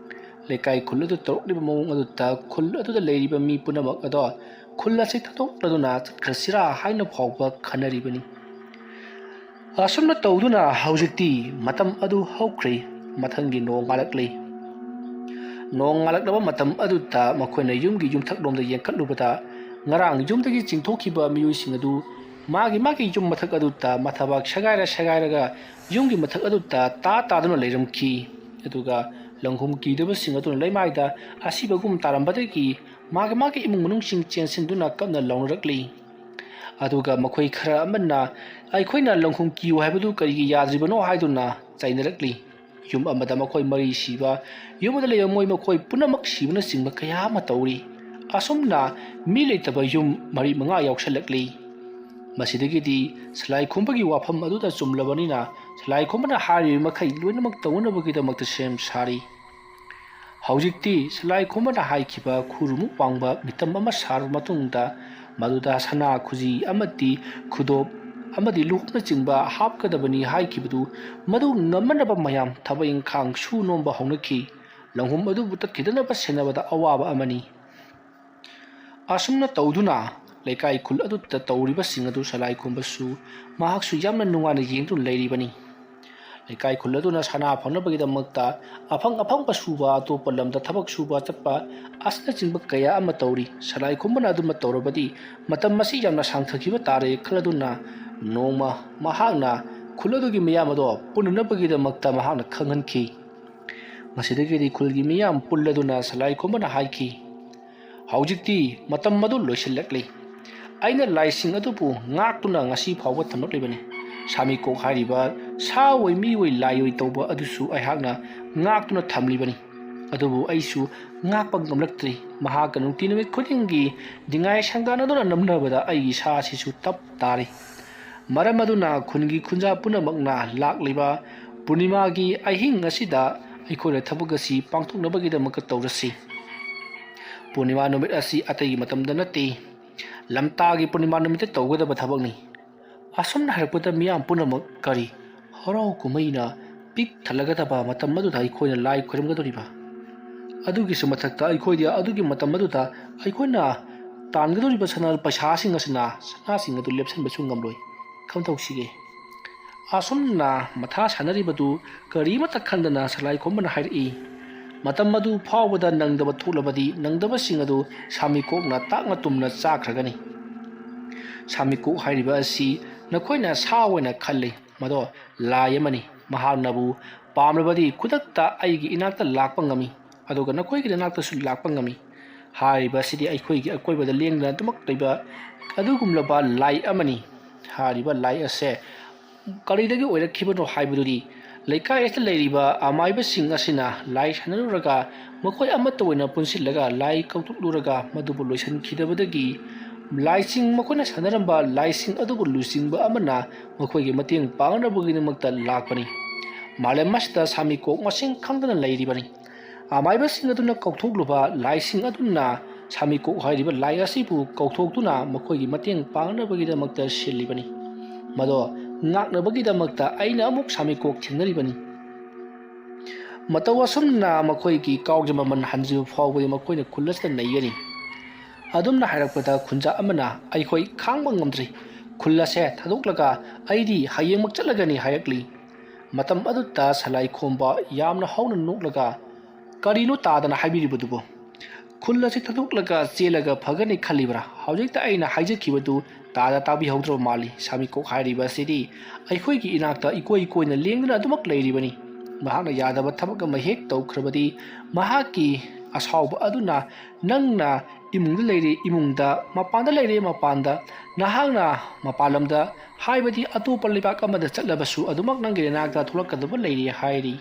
ꯂꯩꯀꯥꯏ ꯈꯨꯜ ꯑꯗꯨ ꯇꯧꯔꯛꯂꯤꯕ ꯃꯑꯣꯡ ꯑꯗꯨꯗ ꯈꯨꯜ ꯑꯗꯨꯗ ꯂꯩꯔꯤꯕ ꯃꯤ ꯄꯨꯝꯅꯃꯛ ꯑꯗꯣ ꯈꯨꯜ ꯑꯁꯤ ꯊꯥꯗꯣꯛꯂꯗꯨꯅ ꯆꯠꯈ꯭ꯔꯁꯤꯔꯥ ꯍꯥꯏꯅ ꯐꯥꯎꯕ ꯈꯟꯅꯔꯤꯕꯅꯤ꯫ ꯑꯁꯨꯝꯅ ꯇꯧꯗꯨꯅ ꯍꯧꯖꯤꯛꯇꯤ ꯃꯇꯝ ꯑꯗꯨ ꯍꯧꯈ꯭ꯔꯦ꯫ ꯃꯊꯪꯒꯤ ꯅꯣꯡ ꯉꯥꯜꯂꯛꯂꯦ꯫ ꯅꯣꯡ ꯉꯥꯜꯂꯛꯂꯕ ꯃꯇꯝ ꯑꯗꯨꯗ ꯃꯈꯣꯏꯅ ꯌꯨꯝꯒꯤ ꯌꯨꯝꯊꯛꯂꯣꯝꯗ ꯌꯦꯡꯈꯠꯂꯨꯕꯗ ꯉꯔꯥꯡ ꯌꯨꯝꯗꯒꯤ ꯆꯤꯡꯊꯣꯛꯈꯤꯕ ꯃꯤꯑꯣꯏꯁꯤꯡ ꯑꯗꯨ ꯃꯥꯒꯤ ꯃꯥꯒꯤ ꯌꯨꯝ ꯃꯊꯛ ꯑꯗꯨꯗ ꯃꯊꯕꯥꯛ ꯁꯦꯒꯥꯏꯔ ꯁꯦꯒꯥꯏꯔꯒ ꯌꯨꯝꯒꯤ ꯃꯊꯛ ꯑꯗꯨꯗ ꯇꯥ ꯇꯥꯗꯨꯅ ꯂꯩꯔꯝꯈꯤ꯫ ꯑꯗꯨꯒ ꯂꯪꯍꯨꯝ ꯀꯤꯗꯕꯁꯤꯡ ꯑꯗꯨꯅ ꯂꯩꯃꯥꯏꯗ ꯑꯁꯤꯕꯒꯨꯝ ꯇꯥꯔꯝꯕꯗꯒꯤ ꯃꯥꯒꯤ ꯃꯥꯒꯤ ꯏꯃꯨꯡ ꯃꯅꯨꯡꯁꯤꯡ ꯆꯦꯟꯁꯤꯟꯗꯨꯅ ꯀꯞꯅ ꯂꯥꯎꯅꯔꯛꯂꯤ꯫ ꯑꯗꯨꯒ ꯃꯈꯣꯏ ꯈꯔ ꯑꯃꯅ "ꯑꯩꯈꯣꯏꯅ ꯂꯪꯍꯨꯝ ꯀꯤꯌꯨ ꯍꯥꯏꯕꯗꯨ ꯀꯔꯤꯒꯤ ꯌꯥꯗ꯭ꯔꯤꯕꯅꯣ?" ꯍꯥꯏꯗꯨꯅ ꯆꯩꯅꯔꯛꯂꯤ꯫ ꯌꯨꯝ ꯑꯃꯗ ꯃꯈꯣꯏ ꯃꯔꯤ ꯁꯤꯕ, ꯌꯨꯝ ꯑꯃꯗ ꯂꯩꯕ ꯃꯣꯏ ꯃꯈꯣꯏ ꯄꯨꯝꯅꯃꯛ ꯁꯤꯕꯅꯆꯤꯡꯕ ꯀꯌꯥ ꯑꯃ ꯇꯧꯔꯤ꯫ ꯑꯁꯨꯝꯅ ꯃꯤ ꯂꯩꯇꯕ ꯌꯨꯝ ꯃꯔꯤ ꯃꯉꯥ ꯌꯥꯎꯁꯜꯂꯛꯂꯤ꯫ ꯃꯁꯤꯗꯒꯤꯗꯤ ꯁꯂꯥꯏ ꯈꯣꯝꯕꯒꯤ ꯋꯥꯐꯝ ꯑꯗꯨꯗ ꯆꯨꯝꯂꯕꯅꯤꯅ ꯁꯂꯥꯏ ꯈꯣꯝꯕꯅ ꯍꯥꯏꯔꯤꯕ ꯃꯈꯩ ꯂꯣꯏꯅꯃꯛ ꯇꯧꯅꯅꯕꯒꯤꯗꯃꯛꯇ ꯁꯦꯝ ꯁꯥꯔꯤ꯫ ꯍꯧꯖꯤꯛꯇꯤ ꯁꯂꯥꯏ ꯈꯣꯝꯕꯅ ꯍꯥꯏꯈꯤꯕ ꯈꯨꯔꯨꯃꯨꯛ ꯋꯥꯡꯕ ꯃꯤꯇꯝ ꯑꯃ ꯁꯥꯔꯕ ꯃꯇꯨꯡꯗ ꯃꯗꯨꯗ ꯁꯅꯥ ꯈꯨꯖꯤ ꯑꯃꯗꯤ ꯈꯨꯗꯣꯞ ꯑꯃꯗꯤ ꯂꯨꯍꯣꯛꯅꯆꯤꯡꯕ ꯍꯥꯞꯀꯗꯕꯅꯤ ꯍꯥꯏꯈꯤꯕꯗꯨ ꯃꯗꯨ ꯉꯝꯅꯅꯕ ꯃꯌꯥꯝ ꯊꯕꯛ ꯏꯪꯈꯥꯡ ꯁꯨ ꯅꯣꯝꯕ ꯍꯧꯅꯈꯤ꯫ ꯂꯪꯍꯨꯝ ꯑꯗꯨꯕꯨ ꯇꯠꯈꯤꯗꯅꯕ ꯁꯦꯟꯅꯕꯗ ꯑꯋꯥꯕ ꯑꯃꯅꯤ꯫ ꯑꯁꯨꯝꯅ ꯇꯧꯗꯨꯅ ꯂꯩꯀꯥꯏ ꯈꯨꯜ ꯑꯗꯨꯗ ꯇꯧꯔꯤꯕꯁꯤꯡ ꯑꯗꯨ ꯁꯂꯥꯏ ꯈꯣꯝꯕꯁꯨ ꯃꯍꯥꯛꯁꯨ ꯌꯥꯝꯅ ꯅꯨꯡꯉꯥꯏꯅ ꯌꯦꯡꯗꯨꯅ ꯂꯩꯔꯤꯕꯅꯤ꯫ ꯂꯩꯀꯥꯏ ꯈꯨꯜ ꯑꯗꯨꯅ ꯁꯅꯥ ꯐꯪꯅꯕꯒꯤꯗꯃꯛꯇ ꯑꯐꯪ ꯑꯐꯪꯕ ꯁꯨꯕ, ꯑꯇꯣꯞꯄ ꯂꯝꯗ ꯊꯕꯛ ꯁꯨꯕ ꯆꯠꯄ ꯑꯁꯤꯅꯆꯤꯡꯕ ꯀꯌꯥ ꯑꯃ ꯇꯧꯔꯤ꯫ ꯁꯂꯥꯏ ꯈꯣꯝꯕꯅ ꯑꯗꯨꯃ ꯇꯧꯔꯕꯗꯤ ꯃꯇꯝ ꯑꯁꯤ ꯌꯥꯝꯅ ꯁꯥꯡꯊꯈꯤꯕ ꯇꯥꯔꯦ ꯈꯜꯂꯗꯨꯅ ꯅꯣꯡꯃ ꯃꯍꯥꯛꯅ ꯈꯨꯜ ꯑꯗꯨꯒꯤ ꯃꯤꯌꯥꯝ ꯑꯗꯣ ꯄꯨꯟꯅꯅꯕꯒꯤꯗꯃꯛꯇ ꯃꯍꯥꯛꯅ ꯈꯪꯍꯟꯈꯤ꯫ ꯃꯁꯤꯗꯒꯤꯗꯤ ꯈꯨꯜꯒꯤ ꯃꯤꯌꯥꯝ ꯄꯨꯜꯂꯗꯨꯅ ꯁꯂꯥꯏ ꯈꯣꯝꯕꯅ ꯍꯥꯏꯈꯤ, "ꯍꯧꯖꯤꯛꯇꯤ ꯃꯇꯝ ꯑꯗꯨ ꯂꯣꯏꯁꯤꯜꯂꯛꯂꯤ꯫ ꯑꯩꯅ ꯂꯥꯏꯁꯤꯡ ꯑꯗꯨꯕꯨ ꯉꯥꯛꯇꯨꯅ ꯉꯁꯤ ꯐꯥꯎꯕ ꯊꯝꯂꯛꯂꯤꯕꯅꯤ꯫ ꯁꯥꯃꯤꯀꯣꯛ ꯍꯥꯏꯔꯤꯕ ꯁꯥ ꯑꯣꯏ, ꯃꯤ ꯑꯣꯏ, ꯂꯥꯏ ꯑꯣꯏ ꯇꯧꯕ ꯑꯗꯨꯁꯨ ꯑꯩꯍꯥꯛꯅ ꯉꯥꯛꯇꯨꯅ ꯊꯝꯂꯤꯕꯅꯤ꯫ ꯑꯗꯨꯕꯨ ꯑꯩꯁꯨ ꯉꯥꯛꯄ ꯉꯝꯂꯛꯇ꯭ꯔꯤ꯫ ꯃꯍꯥꯛꯀ ꯅꯨꯡꯇꯤ ꯅꯨꯃꯤꯠ ꯈꯨꯗꯤꯡꯒꯤ ꯅꯤꯡꯉꯥꯏ ꯁꯪꯗꯥꯟꯅꯗꯨꯅ ꯅꯝꯅꯕꯗ ꯑꯩꯒꯤ ꯁꯥ ꯑꯁꯤꯁꯨ ꯇꯞ ꯇꯥꯔꯤ꯫ ꯃꯔꯝ ꯑꯗꯨꯅ ꯈꯨꯟꯒꯤ ꯈꯨꯟꯖꯥ ꯄꯨꯝꯅꯃꯛꯅ ꯂꯥꯛꯂꯤꯕ ꯄꯨꯔꯅꯤꯃꯥꯒꯤ ꯑꯍꯤꯡ ꯑꯁꯤꯗ ꯑꯩꯈꯣꯏꯅ ꯊꯕꯛ ꯑꯁꯤ ꯄꯥꯡꯊꯣꯛꯅꯕꯒꯤꯗꯃꯛꯇ ꯇꯧꯔꯁꯤ꯫ ꯄꯨꯔꯅꯤꯃꯥ ꯅꯨꯃꯤꯠ ꯑꯁꯤ ꯑꯇꯩꯒꯤ ꯃꯇꯝꯗ ꯅꯠꯇꯦ, ꯂꯝꯇꯥꯒꯤ ꯄꯨꯔꯅꯤꯃꯥ ꯅꯨꯃꯤꯠꯇ ꯇꯧꯒꯗꯕ ꯊꯕꯛꯅꯤ꯫" ꯑꯁꯨꯝꯅ ꯍꯥꯏꯔꯛꯄꯗ ꯃꯤꯌꯥꯝ ꯄꯨꯝꯅꯃꯛ ꯀꯔꯤ ꯍꯔꯥꯎ ꯀꯨꯝꯍꯩꯅ ꯄꯤꯛ ꯊꯜꯂꯒꯗꯕ ꯃꯇꯝ ꯑꯗꯨꯗ ꯑꯩꯈꯣꯏꯅ ꯂꯥꯏ ꯈꯨꯔꯨꯝꯒꯗꯧꯔꯤꯕ? ꯑꯗꯨꯒꯤꯁꯨ ꯃꯊꯛꯇ ꯑꯩꯈꯣꯏꯗꯤ ꯑꯗꯨꯒꯤ ꯃꯇꯝ ꯑꯗꯨꯗ ꯑꯩꯈꯣꯏꯅ ꯇꯥꯟꯒꯗꯧꯔꯤꯕ ꯁꯅꯥ ꯄꯩꯁꯥꯁꯤꯡ ꯑꯁꯤꯅ ꯁꯅꯥꯁꯤꯡ ꯑꯗꯨ ꯂꯦꯞꯁꯤꯟꯕꯁꯨ ꯉꯝꯂꯣꯏ꯫ ꯀꯝꯗꯧꯁꯤꯒꯦ? ꯑꯁꯨꯝꯅ ꯃꯊꯥ ꯁꯥꯟꯅꯔꯤꯕꯗꯨ ꯀꯔꯤꯃꯠꯇ ꯈꯟꯗꯅ ꯁꯂꯥꯏ ꯈꯣꯝꯕꯅ ꯍꯥꯏꯔꯛꯏ, "ꯃꯇꯝ ꯑꯗꯨ ꯐꯥꯎꯕꯗ ꯅꯪꯗꯕ ꯊꯣꯛꯂꯕꯗꯤ ꯅꯪꯗꯕꯁꯤꯡ ꯑꯗꯨ ꯁꯥꯃꯤꯀꯣꯛꯅ ꯇꯥꯛꯅ ꯇꯨꯝꯅ ꯆꯥꯈ꯭ꯔꯒꯅꯤ꯫" ꯁꯥꯃꯤꯀꯣꯛ ꯍꯥꯏꯔꯤꯕ ꯑꯁꯤ ꯅꯈꯣꯏꯅ ꯁꯥ ꯑꯣꯏꯅ ꯈꯜꯂꯤ꯫ ꯃꯗꯣ ꯂꯥꯏ ꯑꯃꯅꯤ꯫ ꯃꯍꯥꯛꯅꯕꯨ ꯄꯥꯝꯂꯕꯗꯤ ꯈꯨꯗꯛꯇ ꯑꯩꯒꯤ ꯏꯅꯥꯛꯇ ꯂꯥꯛꯄ ꯉꯝꯃꯤ, ꯑꯗꯨꯒ ꯅꯈꯣꯏꯒꯤ ꯅꯅꯥꯛꯇꯁꯨ ꯂꯥꯛꯄ ꯉꯝꯃꯤ꯫ ꯍꯥꯏꯔꯤꯕ ꯑꯁꯤꯗꯤ ꯑꯩꯈꯣꯏꯒꯤ ꯑꯀꯣꯏꯕꯗ ꯂꯦꯡꯗꯅ ꯑꯗꯨꯃꯛ ꯂꯩꯕ ꯑꯗꯨꯒꯨꯝꯂꯕ ꯂꯥꯏ ꯑꯃꯅꯤ꯫ ꯍꯥꯏꯔꯤꯕ ꯂꯥꯏ ꯑꯁꯦ ꯀꯔꯤꯗꯒꯤ ꯑꯣꯏꯔꯛꯈꯤꯕꯅꯣ ꯍꯥꯏꯕꯗꯨꯗꯤ ꯂꯩꯀꯥꯏ ꯑꯁꯤꯗ ꯂꯩꯔꯤꯕ ꯑꯃꯥꯏꯕꯁꯤꯡ ꯑꯁꯤꯅ ꯂꯥꯏ ꯁꯥꯟꯅꯔꯨꯔꯒ ꯃꯈꯣꯏ ꯑꯃꯠꯇ ꯑꯣꯏꯅ ꯄꯨꯟꯁꯤꯜꯂꯒ ꯂꯥꯏ ꯀꯧꯊꯣꯛꯂꯨꯔꯒ ꯃꯗꯨꯕꯨ ꯂꯣꯏꯁꯤꯟꯈꯤꯗꯕꯗꯒꯤ ꯂꯥꯏꯁꯤꯡ, ꯃꯈꯣꯏꯅ ꯁꯥꯟꯅꯔꯝꯕ ꯂꯥꯏꯁꯤꯡ ꯑꯗꯨꯕꯨ ꯂꯨꯆꯤꯡꯕ ꯑꯃꯅ ꯃꯈꯣꯏꯒꯤ ꯃꯇꯦꯡ ꯄꯥꯡꯅꯕꯒꯤꯗꯃꯛꯇ ꯂꯥꯛꯄꯅꯤ꯫ ꯃꯥꯂꯦꯝ ꯑꯁꯤꯗ ꯁꯥꯃꯤꯀꯣꯛ ꯃꯁꯤꯡ ꯈꯪꯗꯅ ꯂꯩꯔꯤꯕꯅꯤ꯫ ꯑꯃꯥꯏꯕꯁꯤꯡ ꯑꯗꯨꯅ ꯀꯧꯊꯣꯛꯂꯨꯕ ꯂꯥꯏꯁꯤꯡ ꯑꯗꯨꯅ ꯁꯥꯃꯤꯀꯣꯛ ꯍꯥꯏꯔꯤꯕ ꯂꯥꯏ ꯑꯁꯤꯕꯨ ꯀꯧꯊꯣꯛꯇꯨꯅ ꯃꯈꯣꯏꯒꯤ ꯃꯇꯦꯡ ꯄꯥꯡꯅꯕꯒꯤꯗꯃꯛꯇ ꯁꯤꯜꯂꯤꯕꯅꯤ꯫ ꯃꯗꯣ ꯉꯥꯛꯅꯕꯒꯤꯗꯃꯛꯇ ꯑꯩꯅ ꯑꯃꯨꯛ ꯁꯥꯃꯤꯀꯣꯛ ꯊꯦꯡꯅꯔꯤꯕꯅꯤ꯫ ꯃꯇꯧ ꯑꯁꯨꯝꯅ ꯃꯈꯣꯏꯒꯤ ꯀꯥꯎꯖ ꯃꯃꯜ ꯍꯟꯖꯤꯕ ꯐꯥꯎꯕꯗꯤ ꯃꯈꯣꯏꯅ ꯈꯨꯜ ꯑꯁꯤꯗ ꯅꯩꯒꯅꯤ꯫ ꯑꯗꯨꯝꯅ ꯍꯥꯏꯔꯛꯄꯗ ꯈꯨꯟꯖꯥ ꯑꯃꯅ, "ꯑꯩꯈꯣꯏ ꯈꯥꯡꯕ ꯉꯝꯗ꯭ꯔꯤ꯫ ꯈꯨꯜ ꯑꯁꯦ ꯊꯥꯗꯣꯛꯂꯒ ꯑꯩꯗꯤ ꯍꯌꯦꯡꯃꯛ ꯆꯠꯂꯒꯅꯤ" ꯍꯥꯏꯔꯛꯂꯤ꯫ ꯃꯇꯝ ꯑꯗꯨꯗ ꯁꯂꯥꯏ ꯈꯣꯝꯕ ꯌꯥꯝꯅ ꯍꯧꯅ ꯅꯣꯛꯂꯒ, "ꯀꯔꯤꯅꯣ ꯇꯥꯗꯅ ꯍꯥꯏꯕꯤꯔꯤꯕꯗꯨꯕꯨ? ꯈꯨꯜ ꯑꯁꯤ ꯊꯥꯗꯣꯛꯂꯒ ꯆꯦꯜꯂꯒ ꯐꯒꯅꯤ ꯈꯜꯂꯤꯕ꯭ꯔꯥ? ꯍꯧꯖꯤꯛꯇ ꯑꯩꯅ ꯍꯥꯏꯖꯈꯤꯕꯗꯨ ꯇꯥꯗ ꯇꯥꯕꯤꯍꯧꯗ꯭ꯔꯕ ꯃꯥꯜꯂꯤ꯫ ꯁꯥꯃꯤꯀꯣꯛ ꯍꯥꯏꯔꯤꯕ ꯑꯁꯤꯗꯤ ꯑꯩꯈꯣꯏꯒꯤ ꯏꯅꯥꯛꯇ ꯏꯀꯣꯏ ꯀꯣꯏꯅ ꯂꯦꯡꯗꯨꯅ ꯑꯗꯨꯃꯛ ꯂꯩꯔꯤꯕꯅꯤ꯫ ꯃꯍꯥꯛꯅ ꯌꯥꯗꯕ ꯊꯕꯛ ꯑꯃ ꯍꯦꯛ ꯇꯧꯈ꯭ꯔꯕꯗꯤ ꯃꯍꯥꯛꯀꯤ ꯑꯁꯥꯎꯕ ꯑꯗꯨꯅ ꯅꯪꯅ ꯏꯃꯨꯡꯗ ꯂꯩꯔꯦ ꯏꯃꯨꯡꯗ, ꯃꯄꯥꯟꯗ ꯂꯩꯔꯦ ꯃꯄꯥꯟꯗ, ꯅꯍꯥꯛꯅ ꯃꯄꯥꯟ ꯂꯝꯗ, ꯍꯥꯏꯕꯗꯤ ꯑꯇꯣꯞꯄ ꯂꯩꯕꯥꯛ ꯑꯃꯗ ꯆꯠꯂꯕꯁꯨ ꯑꯗꯨꯃꯛ ꯅꯪꯒꯤ ꯅꯅꯥꯛꯇ ꯊꯣꯛꯂꯛꯀꯗꯕ ꯂꯩꯔꯦ ꯍꯥꯏꯔꯤ꯫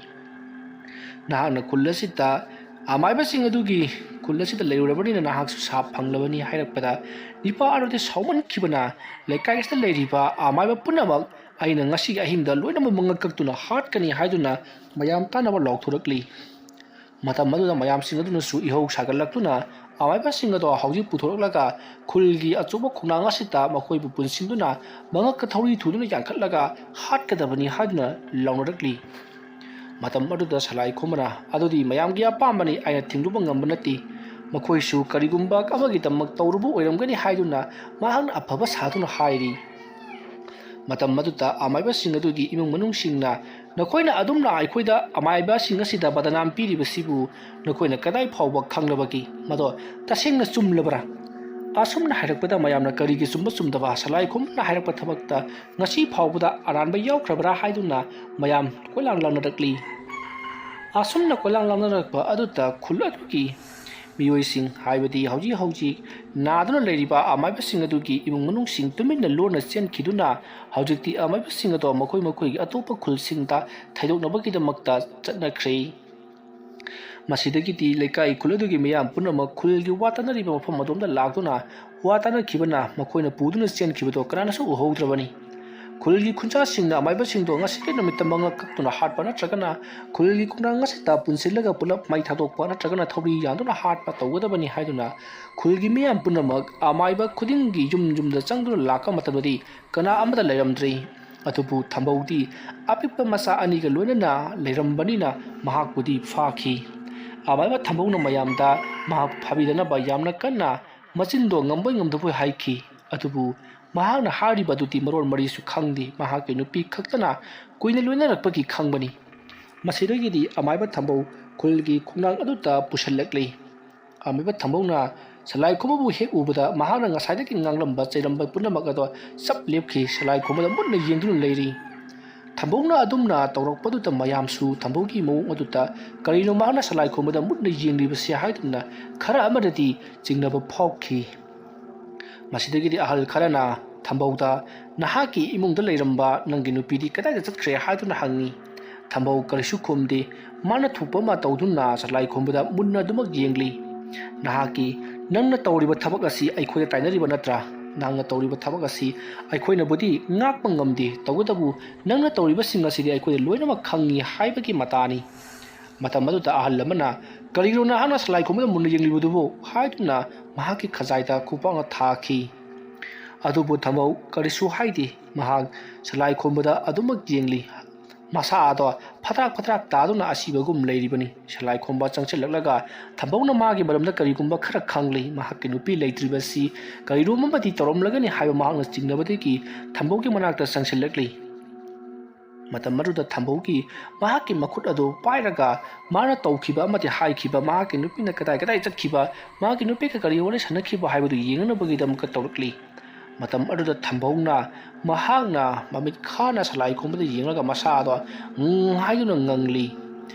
ꯅꯍꯥꯛꯅ ꯈꯨꯜ ꯑꯁꯤꯗ ꯑꯃꯥꯏꯕꯁꯤꯡ ꯑꯗꯨꯒꯤ ꯈꯨꯜ ꯑꯁꯤꯗ ꯂꯩꯔꯨꯔꯕꯅꯤꯅ ꯅꯍꯥꯛꯁꯨ ꯁꯥꯞ ꯐꯪꯂꯕꯅꯤ" ꯍꯥꯏꯔꯛꯄꯗ ꯅꯤꯄꯥ ꯑꯗꯨꯗꯤ ꯁꯥꯎꯃꯟꯈꯤꯕꯅ, "ꯂꯩꯀꯥꯏ ꯑꯁꯤꯗ ꯂꯩꯔꯤꯕ ꯑꯃꯥꯏꯕ ꯄꯨꯝꯅꯃꯛ ꯑꯩꯅ ꯉꯁꯤꯒꯤ ꯑꯍꯤꯡꯗ ꯂꯣꯏꯅꯃꯛ ꯃꯉꯛ ꯀꯛꯇꯨꯅ ꯍꯥꯠꯀꯅꯤ" ꯍꯥꯏꯗꯨꯅ ꯃꯌꯥꯝ ꯇꯥꯅꯕ ꯂꯥꯎꯊꯣꯔꯛꯂꯤ꯫ ꯃꯇꯝ ꯑꯗꯨꯗ ꯃꯌꯥꯝꯁꯤꯡ ꯑꯗꯨꯅꯁꯨ ꯏꯍꯧ ꯁꯥꯒꯠꯂꯛꯇꯨꯅ ꯑꯃꯥꯏꯕꯁꯤꯡ ꯑꯗꯣ ꯍꯧꯖꯤꯛ ꯄꯨꯊꯣꯔꯛꯂꯒ ꯈꯨꯜꯒꯤ ꯑꯆꯧꯕ ꯈꯣꯡꯅꯥꯡ ꯑꯁꯤꯗ ꯃꯈꯣꯏꯕꯨ ꯄꯨꯟꯁꯤꯟꯗꯨꯅ ꯃꯉꯛꯇ ꯊꯧꯔꯤ ꯊꯨꯗꯨꯅ ꯌꯥꯟꯈꯠꯂꯒ ꯍꯥꯠꯀꯗꯕꯅꯤ ꯍꯥꯏꯗꯨꯅ ꯂꯥꯎꯅꯔꯛꯂꯤ꯫ ꯃꯇꯝ ꯑꯗꯨꯗ ꯁꯂꯥꯏ ꯈꯣꯝꯕꯅ, "ꯑꯗꯨꯗꯤ ꯃꯌꯥꯝꯒꯤ ꯑꯄꯥꯝꯕꯅꯤ, ꯑꯩꯅ ꯊꯤꯡꯂꯨꯕ ꯉꯝꯕ ꯅꯠꯇꯦ꯫ ꯃꯈꯣꯏꯁꯨ ꯀꯔꯤꯒꯨꯝꯕ ꯑꯃꯒꯤꯗꯃꯛ ꯇꯧꯔꯨꯕ ꯑꯣꯏꯔꯝꯒꯅꯤ" ꯍꯥꯏꯗꯨꯅ ꯃꯍꯥꯛꯅ ꯑꯐꯕ ꯁꯥꯗꯨꯅ ꯍꯥꯏꯔꯤ꯫ ꯃꯇꯝ ꯑꯗꯨꯗ ꯑꯃꯥꯏꯕꯁꯤꯡ ꯑꯗꯨꯒꯤ ꯏꯃꯨꯡ ꯃꯅꯨꯡꯁꯤꯡꯅ, "ꯅꯈꯣꯏꯅ ꯑꯗꯨꯝꯅ ꯑꯩꯈꯣꯏꯗ ꯑꯃꯥꯏꯕꯁꯤꯡ ꯑꯁꯤꯗ ꯕꯗꯅꯥꯝ ꯄꯤꯔꯤꯕꯁꯤꯕꯨ ꯅꯈꯣꯏꯅ ꯀꯗꯥꯏ ꯐꯥꯎꯕ ꯈꯪꯂꯕꯒꯦ? ꯃꯗꯣ ꯇꯁꯦꯡꯅ ꯆꯨꯝꯂꯕ꯭ꯔꯥ?" ꯑꯁꯨꯝꯅ ꯍꯥꯏꯔꯛꯄꯗ ꯃꯌꯥꯝꯅ ꯀꯔꯤꯒꯤ ꯆꯨꯝꯕ ꯆꯨꯝꯗꯕ, ꯁꯂꯥꯏ ꯈꯣꯝꯕꯅ ꯍꯥꯏꯔꯛꯄ ꯊꯕꯛꯇ ꯉꯁꯤ ꯐꯥꯎꯕꯗ ꯑꯔꯥꯟꯕ ꯌꯥꯎꯈ꯭ꯔꯕ꯭ꯔꯥ ꯍꯥꯏꯗꯨꯅ ꯃꯌꯥꯝ ꯀꯣꯏꯂꯥꯡ ꯂꯥꯡꯅꯔꯛꯂꯤ꯫ ꯑꯁꯨꯝꯅ ꯀꯣꯏꯂꯥꯡ ꯂꯥꯡꯅꯔꯛꯄ ꯑꯗꯨꯗ ꯈꯨꯜ ꯑꯗꯨꯒꯤ ꯃꯤꯑꯣꯏꯁꯤꯡ, ꯍꯥꯏꯕꯗꯤ ꯍꯧꯖꯤꯛ ꯍꯧꯖꯤꯛ ꯅꯥꯗꯨꯅ ꯂꯩꯔꯤꯕ ꯑꯃꯥꯏꯕꯁꯤꯡ ꯑꯗꯨꯒꯤ ꯏꯃꯨꯡ ꯃꯅꯨꯡꯁꯤꯡ ꯇꯨꯃꯤꯟꯅ ꯂꯣꯟꯅ ꯆꯦꯟꯈꯤꯗꯨꯅ ꯍꯧꯖꯤꯛꯇꯤ ꯑꯃꯥꯏꯕꯁꯤꯡ ꯑꯗꯣ ꯃꯈꯣꯏ ꯃꯈꯣꯏꯒꯤ ꯑꯇꯣꯞꯄ ꯈꯨꯜꯁꯤꯡꯗ ꯊꯩꯗꯣꯛꯅꯕꯒꯤꯗꯃꯛꯇ ꯆꯠꯅꯈ꯭ꯔꯦ꯫ ꯃꯁꯤꯗꯒꯤꯗꯤ ꯂꯩꯀꯥꯏ ꯈꯨꯜ ꯑꯗꯨꯒꯤ ꯃꯤꯌꯥꯝ ꯄꯨꯝꯅꯃꯛ ꯈꯨꯜꯒꯤ ꯋꯥ ꯇꯥꯅꯔꯤꯕ ꯃꯐꯝ ꯑꯗꯣꯝꯗ ꯂꯥꯛꯇꯨꯅ ꯋꯥ ꯇꯥꯅꯈꯤꯕꯅ ꯃꯈꯣꯏꯅ ꯄꯨꯗꯨꯅ ꯆꯦꯟꯈꯤꯕꯗꯣ ꯀꯅꯥꯅꯁꯨ ꯎꯍꯧꯗ꯭ꯔꯕꯅꯤ꯫ ꯈꯨꯜꯒꯤ ꯈꯨꯟꯖꯥꯁꯤꯡꯅ ꯑꯃꯥꯏꯕꯁꯤꯡꯗꯣ ꯉꯁꯤꯒꯤ ꯅꯨꯃꯤꯠꯇ ꯃꯉꯛ ꯀꯛꯇꯨꯅ ꯍꯥꯠꯄ ꯅꯠꯇ꯭ꯔꯒꯅ ꯈꯨꯜꯒꯤ ꯈꯣꯡꯅꯥꯡ ꯑꯁꯤꯗ ꯄꯨꯟꯁꯤꯜꯂꯒ ꯄꯨꯂꯞ ꯃꯩ ꯊꯥꯗꯣꯛꯄ ꯅꯠꯇ꯭ꯔꯒꯅ ꯊꯧꯔꯤ ꯌꯥꯟꯗꯨꯅ ꯍꯥꯠꯄ ꯇꯧꯒꯗꯕꯅꯤ ꯍꯥꯏꯗꯨꯅ ꯈꯨꯜꯒꯤ ꯃꯤꯌꯥꯝ ꯄꯨꯝꯅꯃꯛ ꯑꯃꯥꯏꯕ ꯈꯨꯗꯤꯡꯒꯤ ꯌꯨꯝ ꯌꯨꯝꯗ ꯆꯪꯗꯨꯅ ꯂꯥꯛꯄ ꯃꯇꯝꯗꯗꯤ ꯀꯅꯥ ꯑꯃꯠꯇ ꯂꯩꯔꯝꯗ꯭ꯔꯤ꯫ ꯑꯗꯨꯕꯨ ꯊꯝꯕꯧꯗꯤ ꯑꯄꯤꯛꯄ ꯃꯆꯥ ꯑꯅꯤꯒ ꯂꯣꯏꯅꯅ ꯂꯩꯔꯝꯕꯅꯤꯅ ꯃꯍꯥꯛꯄꯨꯗꯤ ꯐꯥꯈꯤ꯫ ꯑꯃꯥꯏꯕ ꯊꯝꯕꯧꯅ ꯃꯌꯥꯝꯗ ꯃꯍꯥꯛ ꯐꯥꯕꯤꯗꯅꯕ ꯌꯥꯝꯅ ꯀꯟꯅ ꯃꯆꯤꯟꯗꯣ ꯉꯝꯕꯣꯏ ꯉꯝꯗꯕꯣꯏ ꯍꯥꯏꯈꯤ꯫ ꯑꯗꯨꯕꯨ ꯃꯍꯥꯛꯅ ꯍꯥꯏꯔꯤꯕ ꯑꯗꯨꯗꯤ ꯃꯔꯣꯟ ꯃꯔꯤꯁꯨ ꯈꯪꯗꯦ꯫ ꯃꯍꯥꯛꯀꯤ ꯅꯨꯄꯤ ꯈꯛꯇꯅ ꯀꯨꯏꯅ ꯂꯣꯏꯅꯔꯛꯄꯒꯤ ꯈꯪꯕꯅꯤ꯫ ꯃꯁꯤꯗꯒꯤꯗꯤ ꯑꯃꯥꯏꯕ ꯊꯝꯕꯧ ꯈꯨꯜꯒꯤ ꯈꯣꯡꯅꯥꯡ ꯑꯗꯨꯗ ꯄꯨꯁꯤꯜꯂꯛꯂꯤ꯫ ꯑꯃꯥꯏꯕ ꯊꯝꯕꯧꯅ ꯁꯂꯥꯏ ꯈꯣꯝꯕꯕꯨ ꯍꯦꯛ ꯎꯕꯗ ꯃꯍꯥꯛꯅ ꯉꯁꯥꯏꯗꯒꯤ ꯉꯥꯡꯂꯝꯕ ꯆꯩꯔꯝꯕ ꯄꯨꯝꯅꯃꯛ ꯑꯗꯣ ꯆꯞ ꯂꯦꯞꯈꯤ꯫ ꯁꯂꯥꯏ ꯈꯣꯝꯕꯗ ꯃꯨꯟꯅ ꯌꯦꯡꯗꯨꯅ ꯂꯩꯔꯤ꯫ ꯊꯝꯕꯧꯅ ꯑꯗꯨꯝꯅ ꯇꯧꯔꯛꯄꯗꯨꯗ ꯃꯌꯥꯝꯁꯨ ꯊꯝꯕꯧꯒꯤ ꯃꯑꯣꯡ ꯑꯗꯨꯗ ꯀꯔꯤꯅꯣ ꯃꯍꯥꯛꯅ ꯁꯂꯥꯏ ꯈꯣꯝꯕꯗ ꯃꯨꯟꯅ ꯌꯦꯡꯂꯤꯕꯁꯦ ꯍꯥꯏꯗꯨꯅ ꯈꯔ ꯑꯃꯅꯗꯤ ꯆꯤꯡꯅꯕ ꯐꯥꯎꯈꯤ꯫ ꯃꯁꯤꯗꯒꯤꯗꯤ ꯑꯍꯜ ꯈꯔꯅ ꯊꯝꯕꯧꯗ, "ꯅꯍꯥꯛꯀꯤ ꯏꯃꯨꯡꯗ ꯂꯩꯔꯝꯕ ꯅꯪꯒꯤ ꯅꯨꯄꯤꯗꯤ ꯀꯗꯥꯏꯗ ꯆꯠꯈ꯭ꯔꯦ?" ꯍꯥꯏꯗꯨꯅ ꯍꯪꯉꯤ꯫ ꯊꯝꯕꯧ ꯀꯔꯤꯁꯨ ꯈꯨꯝꯗꯦ꯫ ꯃꯥꯅ ꯊꯣꯛꯄ ꯑꯃ ꯇꯧꯗꯨꯅ ꯁꯂꯥꯏ ꯈꯣꯝꯕꯗ ꯃꯨꯟꯅ ꯑꯗꯨꯃꯛ ꯌꯦꯡꯂꯤ꯫ "ꯅꯍꯥꯛꯀꯤ, ꯅꯪꯅ ꯇꯧꯔꯤꯕ ꯊꯕꯛ ꯑꯁꯤ ꯑꯩꯈꯣꯏꯗ ꯇꯥꯏꯅꯔꯤꯕ ꯅꯠꯇ꯭ꯔꯥ? ꯅꯍꯥꯛꯅ ꯇꯧꯔꯤꯕ ꯊꯕꯛ ꯑꯁꯤ ꯑꯩꯈꯣꯏꯅꯕꯨꯗꯤ ꯉꯥꯛꯄ ꯉꯝꯗꯦ, ꯇꯧꯕꯇꯕꯨ ꯅꯪꯅ ꯇꯧꯔꯤꯕꯁꯤꯡ ꯑꯁꯤꯗꯤ ꯑꯩꯈꯣꯏꯗ ꯂꯣꯏꯅꯃꯛ ꯈꯪꯉꯤ" ꯍꯥꯏꯕꯒꯤ ꯃꯇꯥꯅꯤ꯫ ꯃꯇꯝ ꯑꯗꯨꯗ ꯑꯍꯜ ꯑꯃꯅ, "ꯀꯔꯤꯒꯤꯅꯣ ꯅꯍꯥꯛꯅ ꯁꯂꯥꯏ ꯈꯣꯝꯕꯗ ꯃꯨꯟꯅ ꯌꯦꯡꯂꯤꯕꯗꯨꯕꯨ?" ꯍꯥꯏꯗꯨꯅ ꯃꯍꯥꯛꯀꯤ ꯈꯖꯥꯏꯗ ꯈꯨꯄꯥꯛꯅ ꯊꯥꯈꯤ꯫ ꯑꯗꯨꯕꯨ ꯊꯝꯕꯧ ꯀꯔꯤꯁꯨ ꯍꯥꯏꯗꯦ꯫ ꯃꯍꯥꯛ ꯁꯂꯥꯏ ꯈꯣꯝꯕꯗ ꯑꯗꯨꯃꯛ ꯌꯦꯡꯂꯤ꯫ ꯃꯁꯥ ꯑꯗꯣ ꯐꯗ꯭ꯔꯥꯛ ꯐꯗ꯭ꯔꯥꯛ ꯇꯥꯗꯨꯅ ꯑꯁꯤꯕꯒꯨꯝ ꯂꯩꯔꯤꯕꯅꯤ꯫ ꯁꯂꯥꯏ ꯈꯣꯝꯕ ꯆꯪꯁꯤꯜꯂꯛꯂꯒ ꯊꯝꯕꯧꯅ ꯃꯥꯒꯤ ꯃꯔꯝꯗ ꯀꯔꯤꯒꯨꯝꯕ ꯈꯔ ꯈꯪꯂꯤ꯫ ꯃꯍꯥꯛꯀꯤ ꯅꯨꯄꯤ ꯂꯩꯇ꯭ꯔꯤꯕꯁꯤ ꯀꯔꯤꯒꯨꯝꯕ ꯑꯃꯗꯤ ꯇꯧꯔꯝꯂꯒꯅꯤ ꯍꯥꯏꯕ ꯃꯍꯥꯛꯅ ꯆꯤꯡꯅꯕꯗꯒꯤ ꯊꯝꯕꯧꯒꯤ ꯃꯅꯥꯛꯇ ꯆꯪꯁꯤꯜꯂꯛꯂꯤ꯫ ꯃꯇꯝ ꯑꯗꯨꯗ ꯊꯝꯕꯧꯒꯤ ꯃꯍꯥꯛꯀꯤ ꯃꯈꯨꯠ ꯑꯗꯨ ꯄꯥꯏꯔꯒ ꯃꯥꯅ ꯇꯧꯈꯤꯕ ꯑꯃꯗꯤ ꯍꯥꯏꯈꯤꯕ, ꯃꯍꯥꯛꯀꯤ ꯅꯨꯄꯤꯅ ꯀꯗꯥꯏ ꯀꯗꯥꯏ ꯆꯠꯈꯤꯕ, ꯃꯍꯥꯛꯀꯤ ꯅꯨꯄꯤꯒ ꯀꯔꯤ ꯋꯥꯔꯤ ꯁꯥꯟꯅꯈꯤꯕ ꯍꯥꯏꯕꯗꯨ ꯌꯦꯡꯅꯅꯕꯒꯤꯗꯃꯛꯇ ꯇꯧꯔꯛꯂꯤ꯫ ꯃꯇꯝ ꯑꯗꯨꯗ ꯊꯝꯕꯧꯅ ꯃꯍꯥꯛꯅ ꯃꯃꯤꯠ ꯈꯥꯅ ꯁꯂꯥꯏ ꯈꯣꯝꯕꯗ ꯌꯦꯡꯂꯒ ꯃꯁꯥ ꯑꯗꯣ "ꯎꯝ" ꯍꯥꯏꯗꯨꯅ ꯉꯪꯂꯤ꯫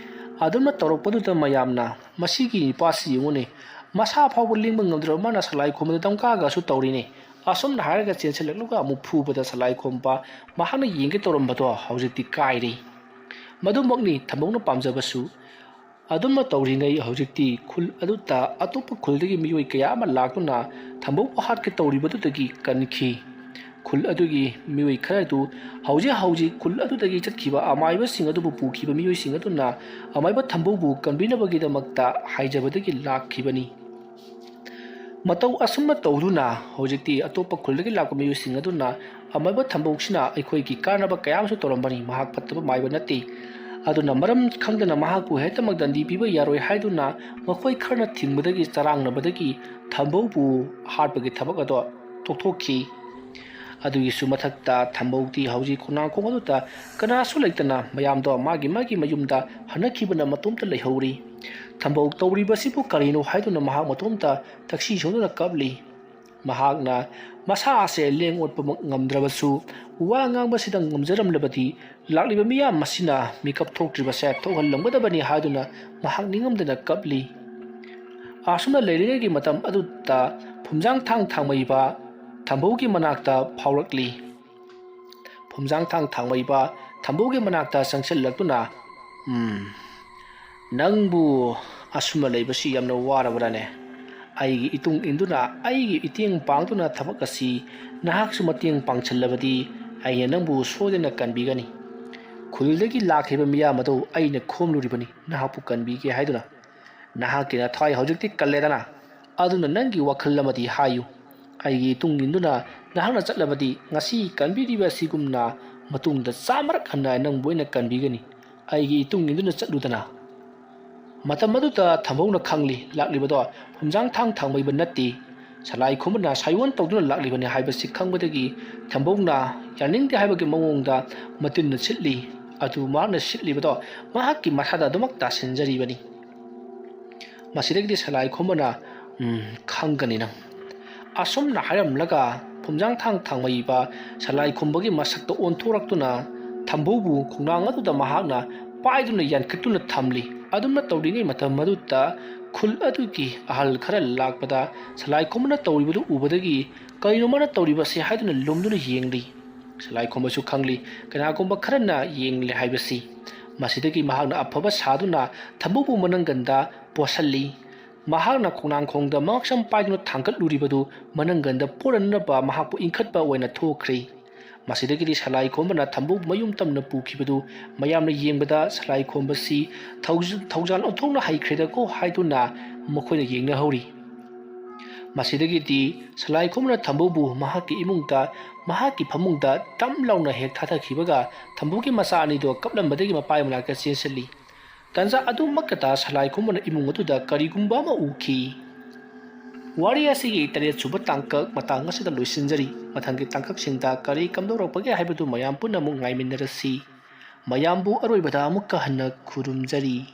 ꯑꯗꯨꯝꯅ ꯇꯧꯔꯛꯄꯗꯨꯗ ꯃꯌꯥꯝꯅ, "ꯃꯁꯤꯒꯤ ꯅꯨꯄꯥꯁꯤ ꯌꯦꯡꯉꯨꯅꯦ, ꯃꯁꯥ ꯐꯥꯎꯕ ꯂꯦꯡꯕ ꯉꯝꯗ꯭ꯔꯕ ꯃꯥꯅ ꯁꯂꯥꯏ ꯈꯣꯝꯕꯗ ꯗꯝꯀꯥꯒꯁꯨ ꯇꯧꯔꯤꯅꯦ"꯫ ꯑꯁꯨꯝꯅ ꯍꯥꯏꯔꯒ ꯆꯦꯟꯁꯤꯜꯂꯛꯂꯒ ꯑꯃꯨꯛ ꯐꯨꯕꯗ ꯁꯂꯥꯏ ꯈꯣꯝꯕ ꯃꯍꯥꯛꯅ ꯌꯦꯡꯒꯦ ꯇꯧꯔꯝꯕꯗꯣ ꯍꯧꯖꯤꯛꯇꯤ ꯀꯥꯏꯔꯦ꯫ ꯃꯗꯨꯃꯛꯅꯤ ꯊꯝꯕꯧꯅ ꯄꯥꯝꯖꯕꯁꯨ꯫ ꯑꯗꯨꯝꯅ ꯇꯧꯔꯤꯉꯩ ꯍꯧꯖꯤꯛꯇꯤ ꯈꯨꯜ ꯑꯗꯨꯗ ꯑꯇꯣꯞꯄ ꯈꯨꯜꯗꯒꯤ ꯃꯤꯑꯣꯏ ꯀꯌꯥ ꯑꯃ ꯂꯥꯛꯇꯨꯅ ꯊꯝꯕꯧꯕꯨ ꯍꯥꯠꯀꯦ ꯇꯧꯔꯤꯕꯗꯨꯗꯒꯤ ꯀꯟꯈꯤ꯫ ꯈꯨꯜ ꯑꯗꯨꯒꯤ ꯃꯤꯑꯣꯏ ꯈꯔꯗꯨ ꯍꯧꯖꯤꯛ ꯍꯧꯖꯤꯛ ꯈꯨꯜ ꯑꯗꯨꯗꯒꯤ ꯆꯠꯈꯤꯕ ꯑꯃꯥꯏꯕꯁꯤꯡ ꯑꯗꯨꯕꯨ ꯄꯨꯈꯤꯕ ꯃꯤꯑꯣꯏꯁꯤꯡ ꯑꯗꯨꯅ ꯑꯃꯥꯏꯕ ꯊꯝꯕꯧꯕꯨ ꯀꯟꯕꯤꯅꯕꯒꯤꯗꯃꯛꯇ ꯍꯥꯏꯖꯕꯗꯒꯤ ꯂꯥꯛꯈꯤꯕꯅꯤ꯫ ꯃꯇꯧ ꯑꯁꯨꯝꯅ ꯇꯧꯗꯨꯅ ꯍꯧꯖꯤꯛꯇꯤ ꯑꯇꯣꯞꯄ ꯈꯨꯜꯗꯒꯤ ꯂꯥꯛꯄ ꯃꯤꯑꯣꯏꯁꯤꯡ ꯑꯗꯨꯅ ꯑꯃꯥꯏꯕ ꯊꯝꯕꯧꯁꯤꯅ ꯑꯩꯈꯣꯏꯒꯤ ꯀꯥꯟꯅꯕ ꯀꯌꯥ ꯑꯃꯁꯨ ꯇꯧꯔꯝꯕꯅꯤ꯫ ꯃꯍꯥꯛ ꯐꯠꯇꯕ ꯃꯥꯏꯕ ꯅꯠꯇꯦ꯫ ꯑꯗꯨꯅ ꯃꯔꯝ ꯈꯪꯗꯅ ꯃꯍꯥꯛꯄꯨ ꯍꯦꯛꯇꯃꯛ ꯗꯟꯗꯤ ꯄꯤꯕ ꯌꯥꯔꯣꯏ ꯍꯥꯏꯗꯨꯅ ꯃꯈꯣꯏ ꯈꯔꯅ ꯊꯤꯡꯕꯗꯒꯤ, ꯆꯔꯥꯡꯅꯕꯗꯒꯤ ꯊꯝꯕꯧꯕꯨ ꯍꯥꯠꯄꯒꯤ ꯊꯕꯛ ꯑꯗꯣ ꯇꯣꯛꯊꯣꯛꯈꯤ꯫ ꯑꯗꯨꯒꯤꯁꯨ ꯃꯊꯛꯇ ꯊꯝꯕꯧꯗꯤ ꯍꯧꯖꯤꯛ ꯈꯣꯡꯅꯥꯡꯈꯣꯡ ꯑꯗꯨꯗ ꯀꯅꯥꯁꯨ ꯂꯩꯇꯅ ꯃꯌꯥꯝꯗꯣ ꯃꯥꯒꯤ ꯃꯥꯒꯤ ꯃꯌꯨꯝꯗ ꯍꯟꯅꯈꯤꯕꯅ ꯃꯇꯣꯝꯇ ꯂꯩꯍꯧꯔꯤ꯫ ꯊꯝꯕꯧ ꯇꯧꯔꯤꯕꯁꯤꯕꯨ ꯀꯔꯤꯅꯣ ꯍꯥꯏꯗꯨꯅ ꯃꯍꯥꯛ ꯃꯇꯣꯝꯇ ꯊꯛꯁꯤ ꯁꯣꯟꯗꯨꯅ ꯀꯞꯂꯤ꯫ ꯃꯍꯥꯛꯅ ꯃꯁꯥ ꯑꯁꯦ ꯂꯦꯡ ꯑꯣꯠꯄꯃꯛ ꯉꯝꯗ꯭ꯔꯕꯁꯨ ꯋꯥ ꯉꯥꯡꯕꯁꯤꯗ ꯉꯝꯖꯔꯝꯂꯕꯗꯤ ꯂꯥꯛꯂꯤꯕ ꯃꯤꯌꯥꯝ ꯑꯁꯤꯅ ꯃꯤꯀꯞ ꯊꯣꯛꯇ꯭ꯔꯤꯕꯁꯦ ꯊꯣꯛꯍꯜꯂꯝꯒꯗꯕꯅꯤ ꯍꯥꯏꯗꯨꯅ ꯃꯍꯥꯛ ꯅꯤꯡꯉꯝꯗꯅ ꯀꯞꯂꯤ꯫ ꯑꯁꯨꯝꯅ ꯂꯩꯔꯤꯉꯩꯒꯤ ꯃꯇꯝ ꯑꯗꯨꯗ ꯐꯨꯝꯖꯥꯡ ꯊꯥꯡ ꯊꯥꯡꯃꯩꯕ ꯊꯝꯕꯧꯒꯤ ꯃꯅꯥꯛꯇ ꯐꯥꯎꯔꯛꯂꯤ꯫ ꯐꯨꯝꯖꯥꯡ ꯊꯥꯡ ꯊꯥꯡꯃꯩꯕ ꯊꯝꯕꯧꯒꯤ ꯃꯅꯥꯛꯇ ꯆꯪꯁꯤꯜꯂꯛꯇꯨꯅ, "ꯎꯝ, ꯅꯪꯕꯨ ꯑꯁꯨꯝꯅ ꯂꯩꯕꯁꯤ ꯌꯥꯝꯅ ꯋꯥꯔꯕ꯭ꯔꯥꯅꯦ? ꯑꯩꯒꯤ ꯏꯇꯨꯡ ꯏꯟꯗꯨꯅ, ꯑꯩꯒꯤ ꯏꯇꯦꯡ ꯄꯥꯡꯗꯨꯅ ꯊꯕꯛ ꯑꯁꯤ ꯅꯍꯥꯛꯁꯨ ꯃꯇꯦꯡ ꯄꯥꯡꯁꯤꯜꯂꯕꯗꯤ ꯑꯩꯅ ꯅꯪꯕꯨ ꯁꯣꯏꯗꯅ ꯀꯟꯕꯤꯒꯅꯤ꯫ ꯈꯨꯜꯗꯒꯤ ꯂꯥꯛꯈꯤꯕ ꯃꯤꯌꯥꯝ ꯑꯗꯨ ꯑꯩꯅ ꯈꯣꯝꯂꯨꯔꯤꯕꯅꯤ ꯅꯍꯥꯛꯄꯨ ꯀꯟꯕꯤꯒꯦ ꯍꯥꯏꯗꯨꯅ꯫ ꯅꯍꯥꯛꯀꯤ ꯅꯊ꯭ꯋꯥꯏ ꯍꯧꯖꯤꯛꯇꯤ ꯀꯜꯂꯦꯗꯅ, ꯑꯗꯨꯅ ꯅꯪꯒꯤ ꯋꯥꯈꯜ ꯑꯃꯗꯤ ꯍꯥꯏꯌꯨ꯫ ꯑꯩꯒꯤ ꯏꯇꯨꯡ ꯏꯟꯗꯨꯅ ꯅꯍꯥꯛꯅ ꯆꯠꯂꯕꯗꯤ ꯉꯁꯤ ꯀꯟꯕꯤꯔꯤꯕ ꯑꯁꯤꯒꯨꯝꯅ ꯃꯇꯨꯡꯗ ꯆꯥꯝꯃꯔꯛ ꯍꯟꯅ ꯅꯪꯕꯨ ꯑꯩꯅ ꯀꯟꯕꯤꯒꯅꯤ꯫ ꯑꯩꯒꯤ ꯏꯇꯨꯡ ꯏꯟꯗꯨꯅ ꯆꯠꯂꯨꯗꯅ꯫" ꯃꯇꯝ ꯑꯗꯨꯗ ꯊꯝꯕꯧꯅ ꯈꯪꯂꯤ ꯂꯥꯛꯂꯤꯕꯗꯣ ꯐꯨꯝꯖꯥꯡ ꯊꯥꯡ ꯊꯥꯡꯃꯩꯕ ꯅꯠꯇꯦ, ꯁꯂꯥꯏ ꯈꯣꯝꯕꯅ ꯁꯥꯏꯑꯣꯟ ꯇꯧꯗꯨꯅ ꯂꯥꯛꯂꯤꯕꯅꯤ ꯍꯥꯏꯕꯁꯤ ꯈꯪꯕꯗꯒꯤ ꯊꯝꯕꯧꯅ ꯌꯥꯅꯤꯡꯗꯦ ꯍꯥꯏꯕꯒꯤ ꯃꯑꯣꯡꯗ ꯃꯇꯤꯟꯅ ꯁꯤꯠꯂꯤ꯫ ꯑꯗꯨ ꯃꯍꯥꯛꯅ ꯁꯤꯠꯂꯤꯕꯗꯣ ꯃꯍꯥꯛꯀꯤ ꯃꯁꯥꯗ ꯑꯗꯨꯃꯛ ꯇꯥꯁꯤꯟꯖꯔꯤꯕꯅꯤ꯫ ꯃꯁꯤꯗꯒꯤꯗꯤ ꯁꯂꯥꯏ ꯈꯣꯝꯕꯅ, "ꯎꯝ, ꯈꯪꯒꯅꯤ ꯅꯪ꯫" ꯑꯁꯨꯝꯅ ꯍꯥꯏꯔꯝꯂꯒ ꯐꯨꯝꯖꯥꯡ ꯊꯥꯡ ꯊꯥꯡꯃꯩꯕ ꯁꯂꯥꯏ ꯈꯣꯝꯕꯒꯤ ꯃꯁꯛꯇ ꯑꯣꯟꯊꯣꯔꯛꯇꯨꯅ ꯊꯝꯕꯧꯕꯨ ꯈꯣꯡꯅꯥꯡ ꯑꯗꯨꯗ ꯃꯍꯥꯛꯅ ꯄꯥꯏꯗꯨꯅ ꯌꯥꯟꯈꯠꯇꯨꯅ ꯊꯝꯂꯤ꯫ ꯑꯗꯨꯝꯅ ꯇꯧꯔꯤꯉꯩ ꯃꯇꯝ ꯑꯗꯨꯗ ꯈꯨꯜ ꯑꯗꯨꯒꯤ ꯑꯍꯜ ꯈꯔ ꯂꯥꯛꯄꯗ ꯁꯂꯥꯏ ꯈꯣꯝꯕꯅ ꯇꯧꯔꯤꯕꯗꯨ ꯎꯕꯗꯒꯤ "ꯀꯔꯤꯅꯣ ꯃꯥꯅ ꯇꯧꯔꯤꯕꯁꯤ?" ꯍꯥꯏꯗꯨꯅ ꯂꯨꯝꯗꯨꯅ ꯌꯦꯡꯂꯤ꯫ ꯁꯂꯥꯏ ꯈꯣꯝꯕꯁꯨ ꯈꯪꯂꯤ ꯀꯅꯥꯒꯨꯝꯕ ꯈꯔꯅ ꯌꯦꯡꯂꯤ ꯍꯥꯏꯕꯁꯤ꯫ ꯃꯁꯤꯗꯒꯤ ꯃꯍꯥꯛꯅ ꯑꯐꯕ ꯁꯥꯗꯨꯅ ꯊꯝꯕꯧꯕꯨ ꯃꯅꯪꯒꯟꯗ ꯄꯣꯁꯜꯂꯤ꯫ ꯃꯍꯥꯛꯅ ꯈꯣꯡꯅꯥꯡꯈꯣꯡꯗ ꯃꯉꯛꯁꯝ ꯄꯥꯏꯗꯨꯅ ꯊꯥꯡꯒꯠꯂꯨꯔꯤꯕꯗꯨ ꯃꯅꯪꯒꯟꯗ ꯄꯣꯔꯅꯅꯕ ꯃꯍꯥꯛꯄꯨ ꯏꯟꯈꯠꯄ ꯑꯣꯏꯅ ꯊꯣꯛꯈ꯭ꯔꯦ꯫ ꯃꯁꯤꯗꯒꯤꯗꯤ ꯁꯂꯥꯏ ꯈꯣꯝꯕꯅ ꯊꯝꯕꯧ ꯃꯌꯨꯝ ꯇꯝꯅ ꯄꯨꯈꯤꯕꯗꯨ ꯃꯌꯥꯝꯅ ꯌꯦꯡꯕꯗ ꯁꯂꯥꯏ ꯈꯣꯝꯕꯁꯤ ꯊꯧꯖ-, ꯊꯧꯖꯥꯜ ꯑꯣꯟꯊꯣꯛꯅ ꯍꯩꯈ꯭ꯔꯦꯗꯀꯣ ꯍꯥꯏꯗꯨꯅ ꯃꯈꯣꯏꯅ ꯌꯦꯡꯅꯍꯧꯔꯤ꯫ ꯃꯁꯤꯗꯒꯤꯗꯤ ꯁꯂꯥꯏ ꯈꯣꯝꯕꯅ ꯊꯝꯕꯧꯕꯨ ꯃꯍꯥꯛꯀꯤ ꯏꯃꯨꯡꯗ, ꯃꯍꯥꯛꯀꯤ ꯐꯃꯨꯡꯗ ꯇꯝ ꯂꯥꯎꯅ ꯍꯦꯛ ꯊꯥꯊꯈꯤꯕꯒ ꯊꯝꯕꯧꯒꯤ ꯃꯆꯥ ꯑꯅꯤꯗꯣ ꯀꯞꯂꯝꯕꯗꯒꯤ ꯃꯄꯥꯒꯤ ꯃꯅꯥꯛꯇ ꯆꯦꯟꯁꯤꯜꯂꯤ꯫ ꯇꯟꯖꯥ ꯑꯗꯨꯃꯛꯇꯗ ꯁꯂꯥꯏ ꯈꯣꯝꯕꯅ ꯏꯃꯨꯡ ꯑꯗꯨꯗ ꯀꯔꯤꯒꯨꯝꯕ ꯑꯃ ꯎꯈꯤ꯫ ꯋꯥꯔꯤ ꯑꯁꯤꯒꯤ ꯇꯔꯦꯠ ꯁꯨꯕ ꯇꯥꯡꯀꯛ ꯃꯇꯥꯡ ꯑꯁꯤꯗ ꯂꯣꯏꯁꯤꯟꯖꯔꯤ꯫ ꯃꯊꯪꯒꯤ ꯇꯥꯡꯀꯛꯁꯤꯡꯗ ꯀꯔꯤ ꯀꯝꯗꯧꯔꯛꯄꯒꯦ ꯍꯥꯏꯕꯗꯨ ꯃꯌꯥꯝ ꯄꯨꯟꯅ ꯑꯃꯨꯛ ꯉꯥꯏꯃꯤꯟꯅꯔꯁꯤ꯫ ꯃꯌꯥꯝꯕꯨ ꯑꯔꯣꯏꯕꯗ ꯑꯃꯨꯛꯀ ꯍꯟꯅ ꯈꯨꯔꯨꯝꯖꯔꯤ꯫